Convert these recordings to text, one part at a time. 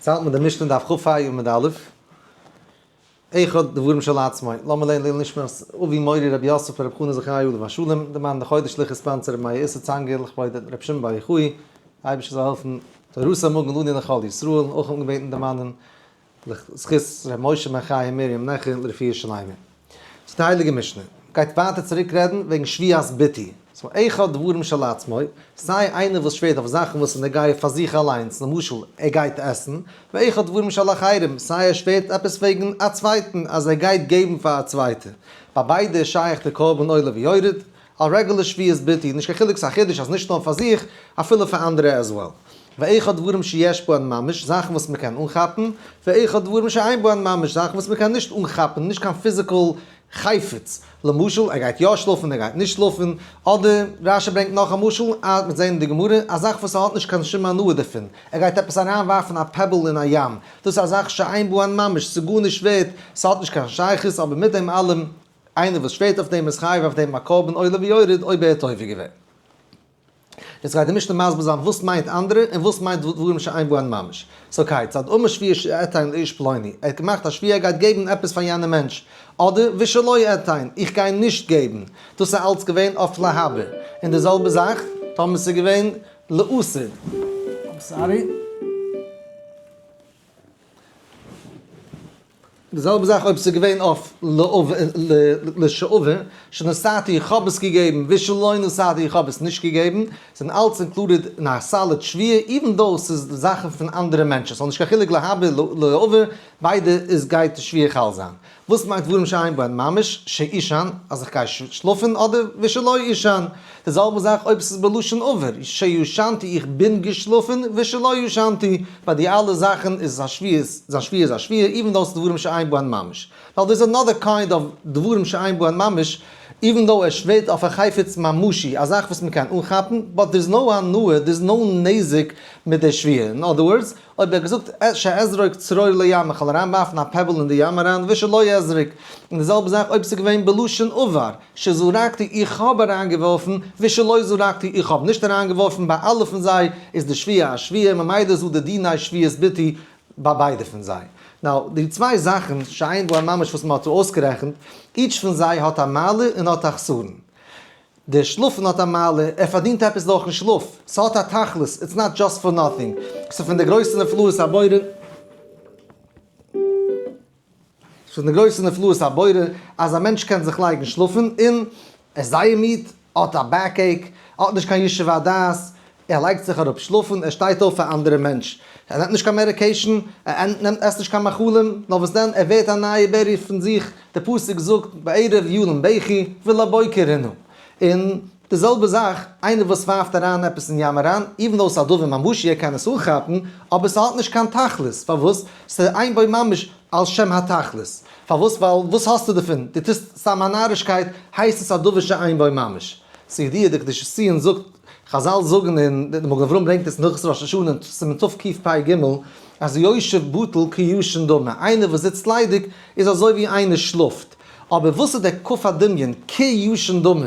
יעצט האלט מען די משנה דף כ"ה עמוד א', אחד דברים של עצמו, לאמיר לערנען לעילוי נשמת אבי מורי רבי יוסף ברב חנא זכרי' עליו השלום, די מאן די חודש לכה sponsor רבי מאיר איסר צאנגער לכבוד רבי שמעון בר יוחאי, די אייבערשטער זאל העלפן תורתו מגן לנו לכל ישראל, אויך אנגעבעטן דערמאנען לזכות ר' משה בן חיה מרים נעכע לרפואה שלימה. ס'איז די הייליגע משנה. גייט ווייטער צוריק רעדן וועגן שבועת ביטוי. ס'איז אחד דברים של עצמו, סיי איינער וואס שווערט אויף זאכן וואס איז נוגע פאר זיך אליינס, למשל ער גייט עסן, ואחד דברים של אחרים, סיי ער שווערט עפעס וועגן א צווייטן אז ער גייט געבן פאר א צווייטע. ביי ביידע איז שייך די קרבן עולה ויורד, א רעגולער שבועת ביטוי, נישט קיין חילוק ס'איז א חידוש אז נישט נאר פאר זיך, אפילו פאר אנדערע as well. ואחד דברים שיש בהן ממש, זאכן וואס מ'קען אנכאפן, ואחד דברים שאין בהן ממש, זאכן וואס מ'קען נישט אנכאפן, נישט קיין physical חפץ, למשל ער גייט יא שלאפן ער גייט נישט שלאפן, אדער רשי ברענגט נאך א משל, א, מ'וועט זען אין די גמרא, א זאך וואס ער האט נישט קיין שום הנאה דערפון, ער גייט עפעס אריינווארפן א pebble אין א ים, דאס איז א זאך שאין בהן ממש, ס'איז גארנישט ווערט, ס'האט נישט קיין שייכות, אבער מיט דעם אלעם, איינער וואס שווערט אויף דעם איז חייב אויף דעם א קרבן עולה ויורד אויב ער האט עובר געווען. יעצט גייט די משנה מסביר זיין וואס מיינט אנדערע און וואס מיינט דברים שאין בהן ממש. so כיצד אמר שבועה שאתן לאיש פלוני, ער האט געמאכט א שבועה ער גייט געבן עפעס פאר יענעם מענטש, אדער ושלא אתן, איך גיי נישט געבן, דאס איז אלץ געווען אויף להבא, און די זעלבע זאך טאמער ס'איז געווען לעתיד. I'm sorry. די זעלבע זאך אויב ס'איז געווען אויף לשעבר, שנתתי איך האב עס געגעבן, ושלא נתתי איך האב עס נישט געגעבן, זענען אלץ included אין א solid שבועה, even though ס'איז זאכן פון אנדערע מענטשן, ס'האט נישט קיין חילוק להבא לעבר, ביידע איז גייט די שבועה חל זיין. וואס מיינט דברים שאין בהן ממש, שאישן, אז איך גיי שלאפן, אדער ושלא אישן. די זעלבע זאך אויב ס'איז בלשון עבר, שישנתי איך בין געשלאפן, ושלא ישנתי, ביי די אלע זאכן איז א שבועה, זיין שבועה איז א שבועה, even though ס'איז דברים שאין בהן ממש. ווייל דאס איז another kind of דברים שאין בהן ממש, even though ער שווערט אויף א חפץ ממשי, א זאך וואס מ'קען אנכאפן, but there's no הנאה, there's no נזק מיט די שבועה. אין other words, אויב ער האט געזאגט שאזרוק צרור לים איך וועל אריינווארפן א pebble אין די ים אריין ושלא אזרוק, און די זעלבע זאך אויב ס'איז געווען בלשון עבר שזרקתי איך האב אריינגעווארפן ושלא זרקתי איך האב נישט אריינגעווארפן ביי אלע פון זיי איז די שבועה א שבועה ממילא איז דא די דיני שבועת ביטוי ביי ביידע פון זיי. now די צוויי זאכן שאין בהן ממש וואס מ'האט דא אויסגערעכנט, each פון זיי האט א מעלה און האט א חסרון. דער שלאפן האט א מעלה, ער פארדינט עפעס דורכן שלאף, ס'האט א תכלית, it's not just for nothing, ס'איז פון די גרויסע נפלאות הבורא, ס'איז פון די גרויסע נפלאות הבורא אז א מענטש קען זיך לייגן שלאפן און ער איז זייער מיד, האט א backache, האט נישט קיין ישוב הדעת, ער לייגט זיך אראפ שלאפן, ער שטייט אויף א אנדערע מענטש, ער נעמט נישט קיין medication, ער נעמט עסט נישט קיין מאכלים, נאר וואס דען, ער ווערט א נייע ברי' פון זיך, דער פסוק זאגט בערב ילין בכי ולבוקר רינה, און די זעלבע זאך איינער וואס ווארפט אריין עפעס אין ים אריין, even though ס'איז א דבר ממשי ער קען עס אנכאפן, אבער ס'האט נישט קיין תכלית, פארוואס? ס'איז אין בו ממש על שם התכלית, פארוואס? ווייל וואס האסטו דערפון? דו טוסט סתם א נארישקייט, הייסט עס א דבר שאין בו ממש. ס'ידוע די קדושת ציון זאגט חזל זאגן און די מגן אברהם ברענגט עס אין הלכות ראש השנה אין סימן תקפ"ג אז יושב בטל כישן דמי, איינער וואס זיצט ליידיג איז אזוי ווי איינער שלאפט, אבער וואס איז דער כף הדמיון כישן דמי?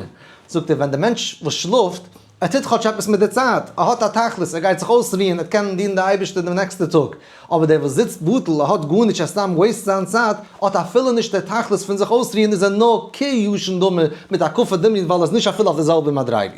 זאגט ער ווען דער מענטש וואס שלאפט ער טוט כאטש עפעס מיט די צייט, ער האט א תכלית, ער גייט זיך אויסרוען, ער וועט קענען דינען די אייבערשטער דעם נעקסטע טאג, אבער דער וואס זיצט בטל, ער האט גארנישט, ער סתם waste זיין צייט, האט אפילו נישט דער תכלית פון זיך אויסרוען, איז ער נאר כישן דמי מיט א כף הדמיון ווייל ער איז נישט אפילו אויף די זעלבע מדריגה.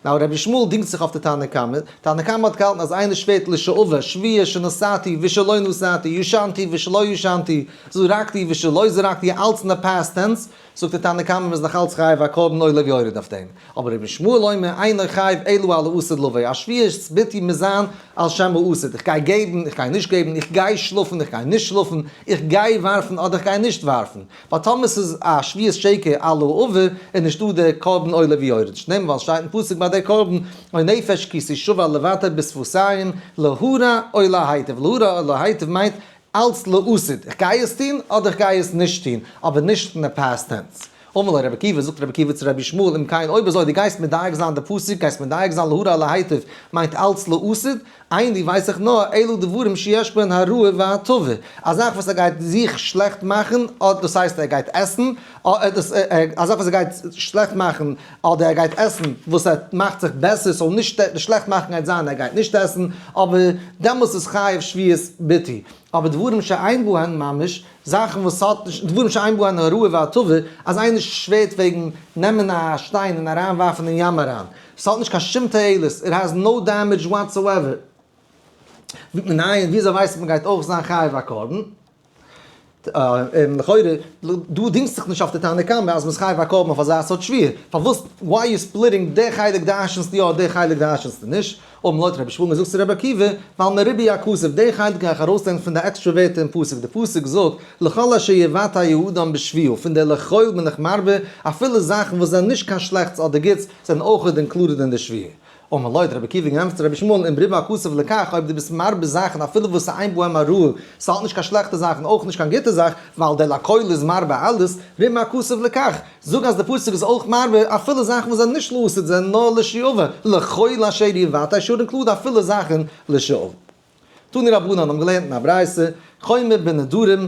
now רבי ישמעאל דינגט זיך אויף די תנא קמא, תנא קמא האט געהאלטן אז איינער שווערט לשעבר, שבועה שנשאתי ושלא נשאתי, ישנתי ושלא ישנתי, זרקתי ושלא זרקתי, אלץ אין די past tense, זאגט די תנא קמא מ'איז נאך אלץ חייב א קרבן עולה ויורד אויף דעם, אבער רבי ישמעאל אומר אינו חייב אלא על העתיד לבוא, א שבועת ביטוי מוז זיין על שם העתיד, איך גיי געבן, איך גיי נישט געבן, איך גיי שלאפן, איך גיי נישט שלאפן, איך גיי ווארפן אדער איך גיי נישט ווארפן, ווייל טאמער ס'איז א שבועת שקר על העבר איז נישטא דער קרבן עולה ויורד, שנאמר ווייל שטייט אין פסוק ביי דער קרבן או נפש כי תשבע לבטא בשפתיים להרע או להיטיב, להרע או להיטיב מיינט אלץ לעתיד, איך גיי עס טון אדער איך גיי עס נישט טון, אבער נישט אין די past tense. אמר לו רבי עקיבא, זאגט רבי עקיבא צו רבי ישמעאל, אם כן, אויב אזוי דו גייסט מדייק זיין די פסוק, גייסט מדייק זיין להרע להיטיב, מיינט אלץ לעתיד, איני ווייס איך נאר אלא דברים שיש בהן הרעה והטבה, א זאך וואס ער גייט זיך שלעכט מאכן, אדער דאס הייסט ער גייט עסן, א זאך וואס ער גייט שלעכט מאכן, אדער ער גייט עסן וואס ער מאכט זיך בעסער, ס'זאל נישט די שלעכט מאכן גייט זיין ער גייט נישט עסן, אבער דעמאלס איז חייב שבועת ביטוי. אבער דברים שאין בהן ממש, זאכן וואס האט נישט, דברים שאין בהן הרעה והטבה, אז איינער שווערט וועגן נעמען א שטיין און אריינווארפן אין ים אריין, ס'האט נישט קיין שום תועלת, it has no damage whatsoever. מנין, וויאזוי ווייסט מען גייט אויך זיין חייב א קרבן? און לכאורה, דו דינגסט זיך נישט אויף די תנא קמא אז מ'איז חייב א קרבן אויף אזא סארט שבועה, פארוואס why you splitting די חלק דרש'נסטו יא די חלק דרש'נסטו נישט? אמר לו האט רבי ישמעאל געזאגט צו רבי עקיבא, ווייל מריבוי הכתוב, די חלק גיי איך ארויסלערנען פון די עקסטרע ווערטער אין פסוק, די פסוק זאגט, לכל אשר יבטא האדם בשבועה, פון די לכל בין איך מרבה, אפילו זאכן וואס זענען נישט קיין שלעכטס אדער גוטס, זענען אויך included אין די שבועה. אמר לו האט רבי עקיבא געענטפערט צו רבי ישמעאל, אם ריבה הכתוב לכך, אויב דו ביסט מרבה זאכן אפילו וואס איז אין בהם הרעה, ס'האט נישט קיין שלעכטע זאכן אויך נישט קיין גוטע זאך, ווייל דער לכל איז מרבה אלעס, ריבה הכתוב לכך, זאג אז די פסוק איז אויך מרבה אפילו זאכן וואס זענען נישט לעתיד זענען נאר לשעבר, לכל אשר יבטא should include אפילו זאכן לשעבר. תנו רבנן האבן געלערנט אין א ברייתא, חומר בנדרים,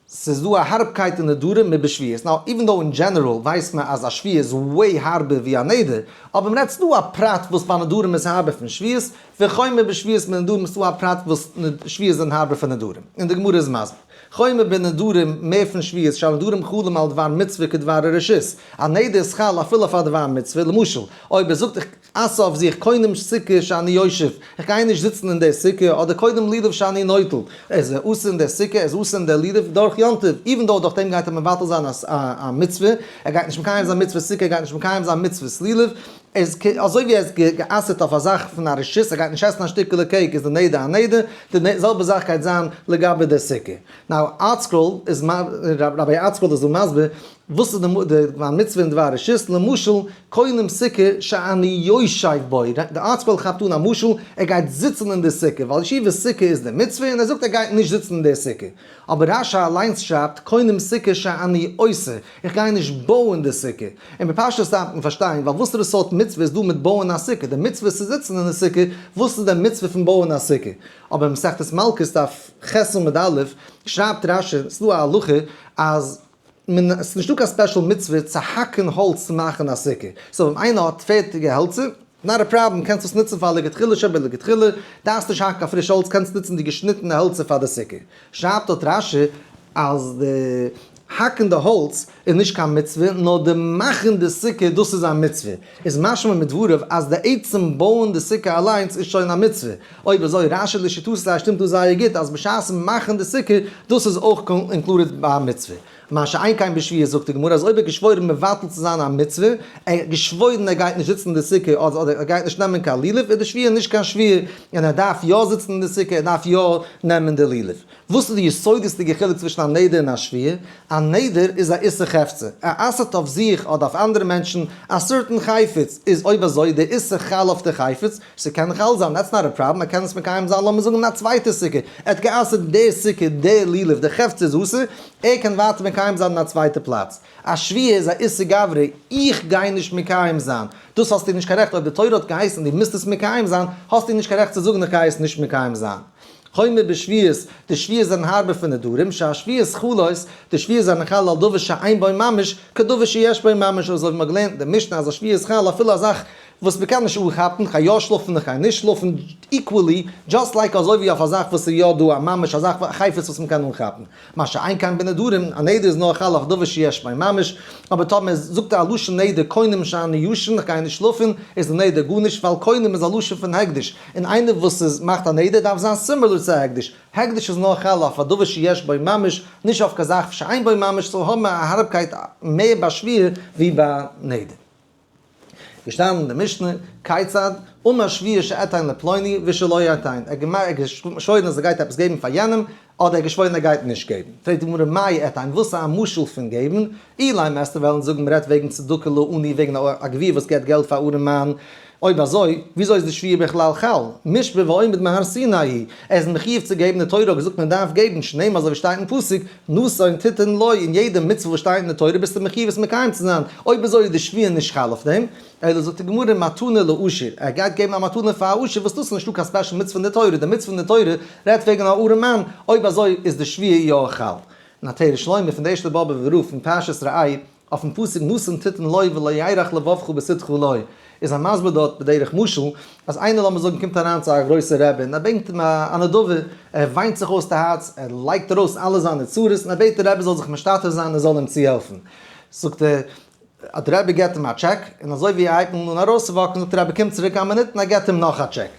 ס'איז דא א הארבקייט אין נדרים מבשבועות, now even though אין general ווייסט מען אז א שבועה איז way הארבער ווי א נדר, אבער מ'רעדט ס'דא א פרט וואס ביי נדרים איז הארבער פון שבועות, וחומר בשבועות מנדרים ס'דא א פרט וואס שבועות זענען הארבער פון נדרים, און די גמרא איז מסביר, חומר בנדרים מער פון שבועות שהנדרים חלים על דבר מצוה כדבר הרשות, א נדר איז חל אפילו אויף א דבר מצוה, למשל אויב ער זאגט איך אסר אויף זיך קונם סוכה שאני יושב, איך גיי נישט זיצן אין דער סוכה, אדער קונם לולב שאני נוטל, ער איז אסור אין דער סוכה, ער איז אסור אין דער לולב דורך יום טוב, even though דורך דעם גייט ער מבטל זיין א מצוה, ער גייט נישט מקיים זיין מצוות סוכה, ער גייט נישט מקיים זיין מצוות לולב, ער איז אזוי ווי ער איז גע'אסר'ט אויף א זאך פון א רשות, ער גייט נישט עסן א שטיקעלע cake איז די נדר א נדר, די זעלבע זאך גייט זיין לגבי דער סוכה. now ארטסקרול איז רבי ארטסקרול איז דא מסביר וואס איז די דבר מצוה און דבר רשות, למשל קונם סוכה שאני יושב בו, די ארטסקרול כאפט אן א משל, ער גייט זיצן אין די סוכה, ווייל ישיבת סוכה איז די מצוה און ער זאגט ער גייט נישט זיצן אין די סוכה, אבער רש י אליינס שרייבט קונם סוכה שאני עושה, איך גיי נישט בויען די סוכה, און בפשטות דארף מען פארשטיין, ווייל וואסערע סארט מצוה איז דא מיט בויען א סוכה, די מצוה איז צו זיצן אין די סוכה, וואס איז די מצוה פון בויען א סוכה? אבער אין מסכת מלקות דף ח' עמוד א' שרייבט רש י, ס'איז דא א הלכה אז מען, ס'איז נישטא קיין special מצוה צו האקן האלץ צו מאכן א סוכה, so ווען איינער האט פערטיגע העלצער, not a problem, קענסט עס נוצן פאר לכתחילה שבלכתחילה, דארפסט נישט האקן קיין פרישע האלץ, קענסט נוצן די געשניטענע העלצער פאר די סוכה. שרייבט דארט רש י אז די האקן די האלץ איז נישט קיין מצוה, נאר די מאכן די סוכה דאס איז א מצוה. איז משמע מדבריו אז די עצם בויען די סוכה אליינס איז שוין א מצוה. אויב אזוי רש י לשיטתו שטימט דא זייער גוט אז בשעת'ן מאכן די סוכה דאס איז אויך included ביי א מצוה. מה שאין כן בשבועה זאגט די גמרא אז אויב ער האט געשוואוירן מבטל צו זיין א מצוה, ער האט געשוואוירן ער גייט נישט זיצן אין די סוכה אדער ער גייט נישט נעמען קיין לולב איז די שבועה נישט קיין שבועה און ער דארף יא זיצן אין די סוכה ער דארף יא נעמען די לולב. וואס איז די יסודות'דיגע חילוק צווישן א נדר און א שבועה? א נדר איז א איסור חפצא, ער אסר'ט אויף זיך אדער אויף אנדערע מענטשן א certain חפץ, איז אויב אזוי די איסור חל אויף די חפץ, ס'קען חל זיין, that's not a problem, ער קען עס מקיים זיין לאמיר זאגן אין א צווייטע סוכה, ער האט גע'אסר'ט די סוכה, די לולב, די חפצא איז אסור, ער קען ווייטער מקיים זיין אין א צווייטע פלאץ. א שבועה איז א איסור גברי, איך גיי נישט מקיים זיין, דאס האסטו נישט קיין רעכט, אויב די תורה האט געהייסן דו מוזט עס מקיים זיין, האסטו נישט קיין רעכט צו זאגן איך גיי עס נישט מקיים זיין. חומר בשבועות, די שבועות זענען הארבער פון נדרים, שהשבועות חלות, די שבועות זענען חל על דבר שאין בו ממש, כדבר שיש בו ממש, אזוי ווי מ'האט געלערנט אין די משנה אז א שבועה איז חל אפילו א זאך וואס מ'קען נישט אנכאפן, כ'גיי יא שלאפן און כ'גיי נישט שלאפן, equally, just like אזוי ווי אויף א זאך וואס איז יא דא א ממש, א זאך א חפץ וואס מ'קען אנכאפן. מה שאין כן בנדרים, א נדר איז נאר חל אויף דבר שיש בו ממש, אבער טאמער זאגט ער א לשון נדר קונם שאני ישן, כ'גיי נישט שלאפן, איז די נדר גארנישט, ווייל קונם איז א לשון פון הקדש, און איינער וואס איז מאכט א נדר דארף זיין similar צו א הקדש, הקדש איז נאר חל אויף א דבר שיש בו ממש, נישט אויף קיין זאך שאין בו ממש, so האבן מיר א הארבקייט מער ביי שבועה ווי ביי נדר. געשטאנען אין די משנה, כיצד, אמר שבועה שאתן לפלוני ושלא אתן, ער האט געשוואוירן אז ער גייט עפעס געבן פאר יענעם, אדער ער האט געשוואוירן ער גייט נישט געבן. פרעגט די גמרא מאי אתן, וואס איז א משל פון געבן? אילימא וועסטו וועלן זאגן מ'רעדט וועגן צדקה לעני וועגן א גביר וואס געבט געלט פאר ארעם מאן. אויב אזוי, וויאזוי איז די שבועה בכלל חל? מושבע ועומד מהר סיני הוא, ער איז מחיוב צו געבן, די תורה האט געזאגט מען דארף געבן, שנאמר אזוי ווי שטייט אין פסוק, נתון תתן לו, און יעדע מצוה וואס שטייט אין די תורה ביסטו מחיוב עס מקיים צו זיין, אויב אזוי איז די שבועה נישט חל אויף דעם, אלא זאגט די גמרא מתנה לעשיר, ער גייט געבן א מתנה פאר א עשיר וואס דאס איז נישטא קיין special מצוה אין די תורה, די מצוה אין די תורה רעדט וועגן א ארעם מאן, אויב אזוי איז די שבועה יא חל. אין עטרת שלמה פון די ערשטע באבובער רב פון פרשת ראה, אויפן פסוק נתון תתן לו ולא ירך לבבך בתתך לו, איז ער מסביר דארט בדרך משל, אז איינער לאמיר זאגן קומט אריין צו א גרויסע רבי און ער בענקט אים א נדבה, ער וויינט זיך אויס די הארץ, ער לייגט ארויס אלע זיינע צרות און ער בעט די רבי זאל זיך משתתף זיין און זאל אים צוהעלפן, זאגט ער, אז די רבי געבט אים א טשעק, און אזוי ווי ער הייבט אן ארויסצו walk ן זאגט דער רבי קום צוריק א מינוט און ער געבט אים נאך א טשעק,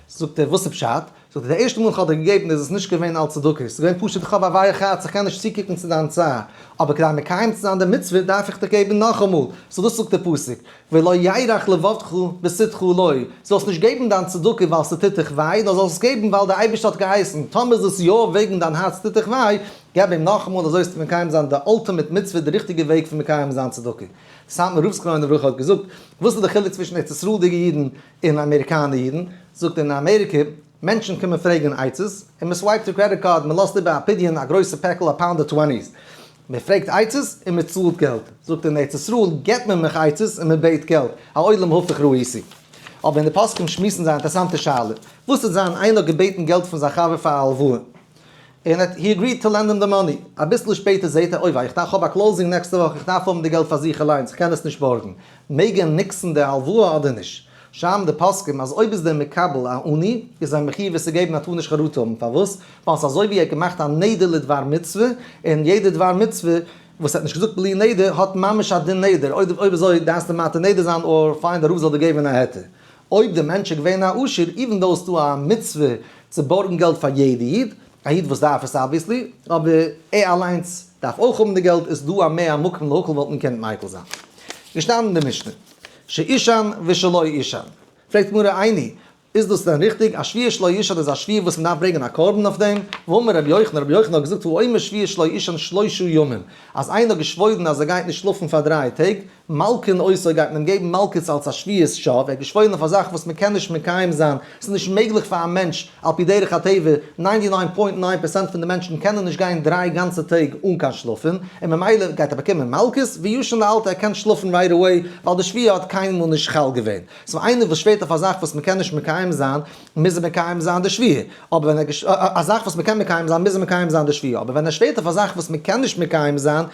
זאגט ער וואס איז פשט? זאגט ער די ערשטע מאל איך האב דיר געגעבן איז עס נישט געווען אלץ צדקה, עס איז געווען פשוט איך האב א ווייעך הארץ איך קען נישט צוקוקן צו דיין צער, אבער כדי מקיים צו זיין די מצוה דארף איך דיך געבן נאכאמאל, so דאס זאגט דער פסוק, ולא ירך לבבך בתתך לו, זאלסט נישט געבן דיין צדקה ווייל ס'טוט דיך וויי, נאר זאלסט עס געבן ווייל דער אייבערשטער האט געהייסן, טאמער איז עס יא וועגן דיין הארץ טוט דיך וויי, געב אים נאכאמאל אזוי וועסטו מקיים זיין די ultimate מצוה די ריכטיגע וועג פון מקיים זיין צדקה. סאטמאר רב זכרונו לברכה האט געזאגט, וואס איז די חילוק צווישן ארץ ישראל'דיגע אידן און אמעריקאנער אידן? זאגט ער אין אמעריקע מענטשן קומען פרעגן עצות, און מען swipe ט די credit card, מען לאזט איבער א פדיון א גרויסע פעקל א pound of twenties, מען פרעגט עצות און מען צאלט געלט, זאגט ער אין ארץ ישראל געבט מען מיך עצות און מען בעט געלט, העולם הפוך ראיתי. אבער אין די פוסקים שמועסן זיי א אינטערעסאנטע שאלה, וואס וועט זיין איינער האט געבעטן געלט פון זיין חבר פאר א הלוואה, און ער he agreed to lend him the money, אביסל שפעטער זעהט ער אוי וויי איך דארף האב א closing נעקסטע וואך איך דארף האבן די געלט פאר זיך אליינס איך קען עס נישט בארגן, מעג ער ניקסן די הלוואה אדער נישט? שרייבן די פוסקים אז אויב איז דער מקבל א עני איז ער מחיוב עס צו געבן ער טאר נישט חרטה האבן פארוואס? ווייל ס'איז אזוי ווי ער האט געמאכט א נדר לדבר מצוה און יעדע דבר מצוה וואס ער האט נישט געזאגט בלי נדר האט ממש א דין נדר אויב אזוי דארפסטו מתיר נדר זיין or find א רב זאל דיר געבן א היתר. אויב דער מענטש איז געווען א עשיר, even though ס'דא א מצוה צו בארגן געלט פאר יעדע איד, א איד וואס דארף עס obviously, אבער ער אליינס דארף אויך האבן די געלט, איז דא א מער א מקום להקל וואלט מען געקענט מיקל זיין. געשטאנען אין די משנה, שאישן ושלא אישן. פרעגט גמרא איני, איז דאס דען ריכטיג? א שבועה שלא יישן איז א שבועה וואס מ'דארף ברענגען א קרבן אויף דעם? ואמר רבי יוחנן, רבי יוחנן האט געזאגט האומר שבועה שלא יישן שלושה ימים, אז איינער האט געשוואוירן אז ער גייט נישט שלאפן פאר דריי טעג, מלקין אותו גייט מען אים געבן מלקות אלס א שבועת שוא, ער האט געשוואוירן אויף א זאך וואס מען קען נישט מקיים זיין, ס'איז נישט מעגליך פאר א מענטש, על פי דרך הטבע, ninety nine point nine percent פון די מענטשן קענען נישט גיין דריי גאנצע טעג אן קיין שלאפן, און ממילא גייט ער באקומען מלקות, וישן לאלתר ער קען שלאפן right away, ווייל די שבועה האט קיינמאל נישט חל געווען. so איינער וואס שווערט אויף א זאך וואס מען קען נישט מקיים זיין, מוז ער מקיים זיין די שבועה, אבער ווען ער א זאך וואס מען קען מקיים זיין מוז ער מקיים זיין די שבועה, אבער ווען ער שווערט אויף א זאך וואס מען קען נישט מקיים זיין,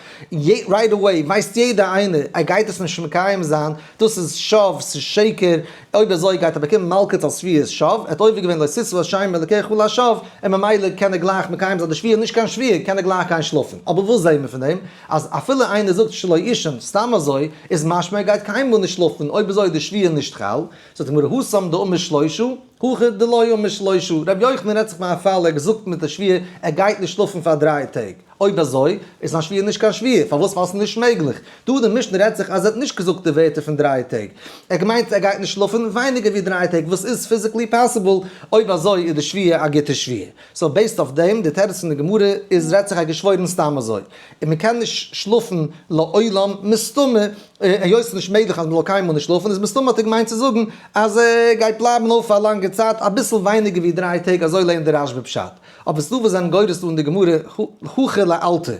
right away ווייסט יעדער איינער ער גייט עס נישט מקיים זיין, דאס איז שוא, ס'איז שקר, אויב אזוי גייט ער באקומען מלקות אלס שבועת שוא, ער האט עובר געווען לא תשא את שם אלקיך לשווא, און ממילא קען ער גלייך מקיים זיין די שבועה, נישט קיין שבועה, קען ער גלייך גיין שלאפן. אבער וואס זעהן מיר פון דעם? אז אפילו איינער זאגט שלא אישן סתם אזוי, איז משמע ער גייט קיינמאל נישט שלאפן, אויב אזוי איז די שבועה נישט חל, זאגט די גמרא התם דאמר שלושה, הכא דלא אמר שלושה, רבי יוחנן רעדט זיך ביי א פאל ער האט געזאגט מיט די שבועה ער גייט נישט שלאפן פאר דריי טעג, אויב אזוי איז זיין שבועה נישט קיין שבועה, פארוואס ווייל ס'איז נישט מעגליך, דא די משנה רעדט זיך אז ער האט נישט געזאגט די ווערטער פון דריי טעג, ער האט געמיינט ער גייט נישט שלאפן ווייניגער ווי דריי טעג וואס איז physically possible, אויב אזוי איז די שבועה א גוטע שבועה. so based אויף דעם, די תירוץ פון די גמרא איז רעדט זיך א געשוואוירן סתם אזוי, און מען קען נישט שלאפן לעולם, מסתמא, היות ס'איז נישט מעגליך אז מען זאל קיינמאל נישט שלאפן, איז מסתמא האט ער געמיינט צו זאגן אז ער גייט בלייבן אויף פאר א לאנגע צייט, אביסל ווייניגער ווי דריי טעג, אזוי לערנט דער רשב"א פשט. אבער ס'דא וואס זענען גורס דא אין די גמרא הכא לאלתר,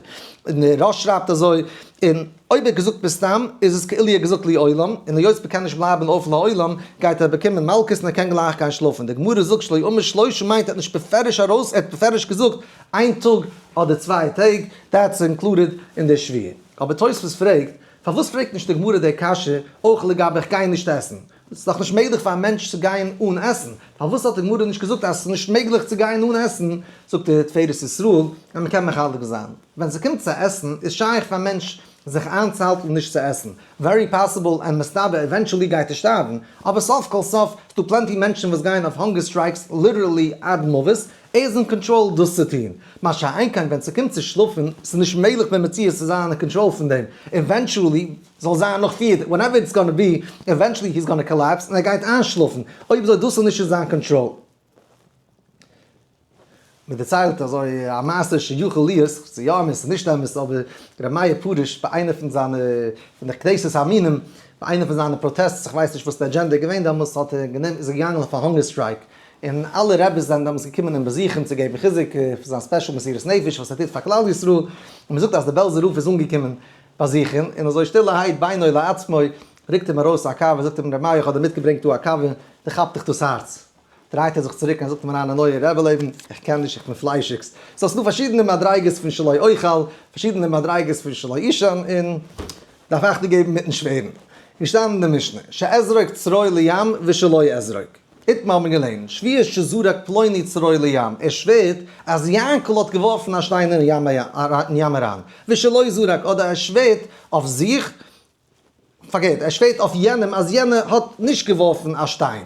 און דער רא"ש שרייבט אזוי, און אויב ער האט געזאגט בסתם איז עס כאילו ער האט געזאגט לעולם, און היות מען קען נישט בלייבן אויף לעולם, גייט ער באקומען מלקות און ער קען גלייך גיין שלאפן. די גמרא זאגט שלא אמר שלושה מיינט ער האט נישט בפירוש ארויס, ער האט בפירוש געזאגט איין טאג אדער צוויי טעג, that's included אין די שבועה. אבער תוספות פרעגט, פארוואס פרעגט נישט די גמרא די קשיא אויך לגבי איך גיי נישט עסן? ס'איז דאך נישט מעגליך פאר א מענטש צו גיין אן עסן, פארוואס האט די גמרא נישט געזאגט אז ס'איז נישט מעגליך צו גיין אן עסן? זאגט דער תפארת ישראל אז מ'קען מחלק זיין, ווען ס'קומט צו עסן איז שייך פאר א מענטש זיך איינצוהאלטן נישט צו עסן, very possible and מסתבר eventually גייט ער שטארבן, אבער סוף כל סוף ס'דא plenty מענטשן וואס גייען אויף hunger strikes literally עד מוות, ער איז אין קאנטראל דאס צו טון, מה שאין כן ווען ס'קומט צו שלאפן, ס'איז נישט מעגליך במציאות צו זיין אין קאנטראל פון דעם, eventually זאל זיין נאך פיר, whenever it's gonna be, eventually he's gonna collapse און ער גייט איינשלאפן, אויב אזוי דאס איז נישט אין זיין קאנטראל. מען דערציילט אזוי א מעשה שיכול להיות, ס'איז יא אמת ס'איז נישט אמת, אבער ר' מאיר פרוש ביי איינע פון זיינע פון די כנסת המינים. ביי איינע פון זיינע protests, איך ווייס נישט וואס די agenda איז געווען דעמאלס, האט ער גענומען, איז ער געגאנגען אויף א hunger strike, און אלע רעביס זענען דעמאלס געקומען אים באזוכן צו געבן חיזוק פון זיין special מסירות נפש וואס ער טוט פאר כלל ישראל, און מען זאגט אז דער בעלזער רב איז אנגעקומען באזוכן, און אזוי שטילערהייט בינו לעצמו רוקט אים ארויס א קאווע, זאגט אים ר' מאיר איך האב דיר מיטגעברענגט דא א קאווע, דערכאפט דיך דאס הארץ. דרייט ער זיך צוריק און זאגט אים אריין א נייע רעבע לעבן, איך קען נישט, איך בין פליישיגס. so ס'דא פארשידענע מדריגות פון שלא אוכל, פארשידענע מדריגות פון שלא אישן, און דארף אכטונג געבן מיטן שווערן. געשטאנען אין די משנה, שאזרוק צרור לים ושלא אזרוק. איתמר האט מען געלערנט, שבועה שזרק פלוני צרור לים, ער שווערט אז יענקל האט געווארפן א שטיין אין ים אריין, ושלא זרק, אדער ער שווערט אויף זיך, פארקערט, ער שווערט אויף יענעם אז יענער האט נישט געווארפן א שטיין,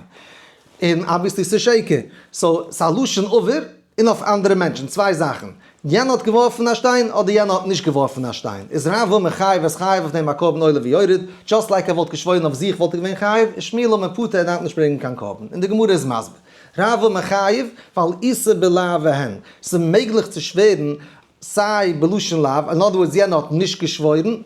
און obviously ס'איז שקר, so ס'איז א לשון עבר און אויף אנדערע מענטשן, צוויי זאכן, יענער האט געווארפן א שטיין אדער יענער האט נישט געווארפן א שטיין, איז רב אמר חייב איז חייב אויף דעם א קרבן עולה ויורד, just like ער וואלט געשוואוירן אויף זיך וואלט ער געווען חייב, און שמואל אמר פטור ער דארף נישט ברענגען קיין קרבן, און די גמרא איז מסביר, רב אמר חייב ווייל איתא בלאו והן, ס'איז מעגליך צו שווערן סיי בלשון לאו, אין other words יענער האט נישט געשוואוירן,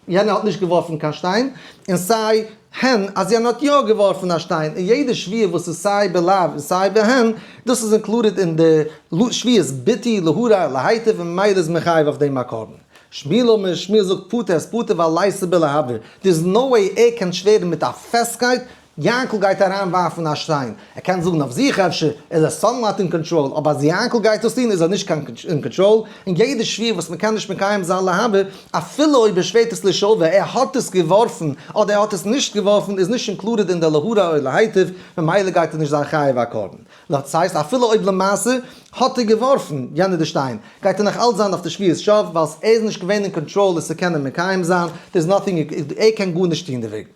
יענער האט נישט געווארפן קיין שטיין, און סיי הן אז יענער האט יא געווארפן א שטיין, און יעדע שבועה וואס איז סיי בלאו און סיי בהן, דאס איז included אין די שבועת ביטוי להרע להיטיב און ממילא איז מען חייב אויף דעם א קרבן. שמואל אמר, שמואל זאגט פטור איז פטור ווייל ליתא בלהבא, there is no way ער קען שווערן מיט א פעסטקייט יענקל גייט אריין ווארפן א שטיין, ער קען זאגן אויף זיך אפשר איז ער somewhat אין קאנטראל, אבער אז יענקל גייט דאס טון איז ער נישט קיין אין קאנטראל, און יעדע שבועה וואס מען קען נישט מקיים זיין להבא, אפילו אויב ער שווערט עס לשעבר, ער האט עס געווארפן אדער ער האט עס נישט געווארפן איז נישט included אין די להרע או להיטיב, ממילא גייט ער נישט זיין חייב א קרבן. דאס הייסט אפילו אויב למעשה האט ער געווארפן יענער די שטיין, גייט ער נאך אלץ זיין אויף די שבועת שווא, ווייל ער איז נישט געווען אין קאנטראל עס צו קענען מקיים זיין, there is nothing, ער קען גארנישט טון דערוועגן.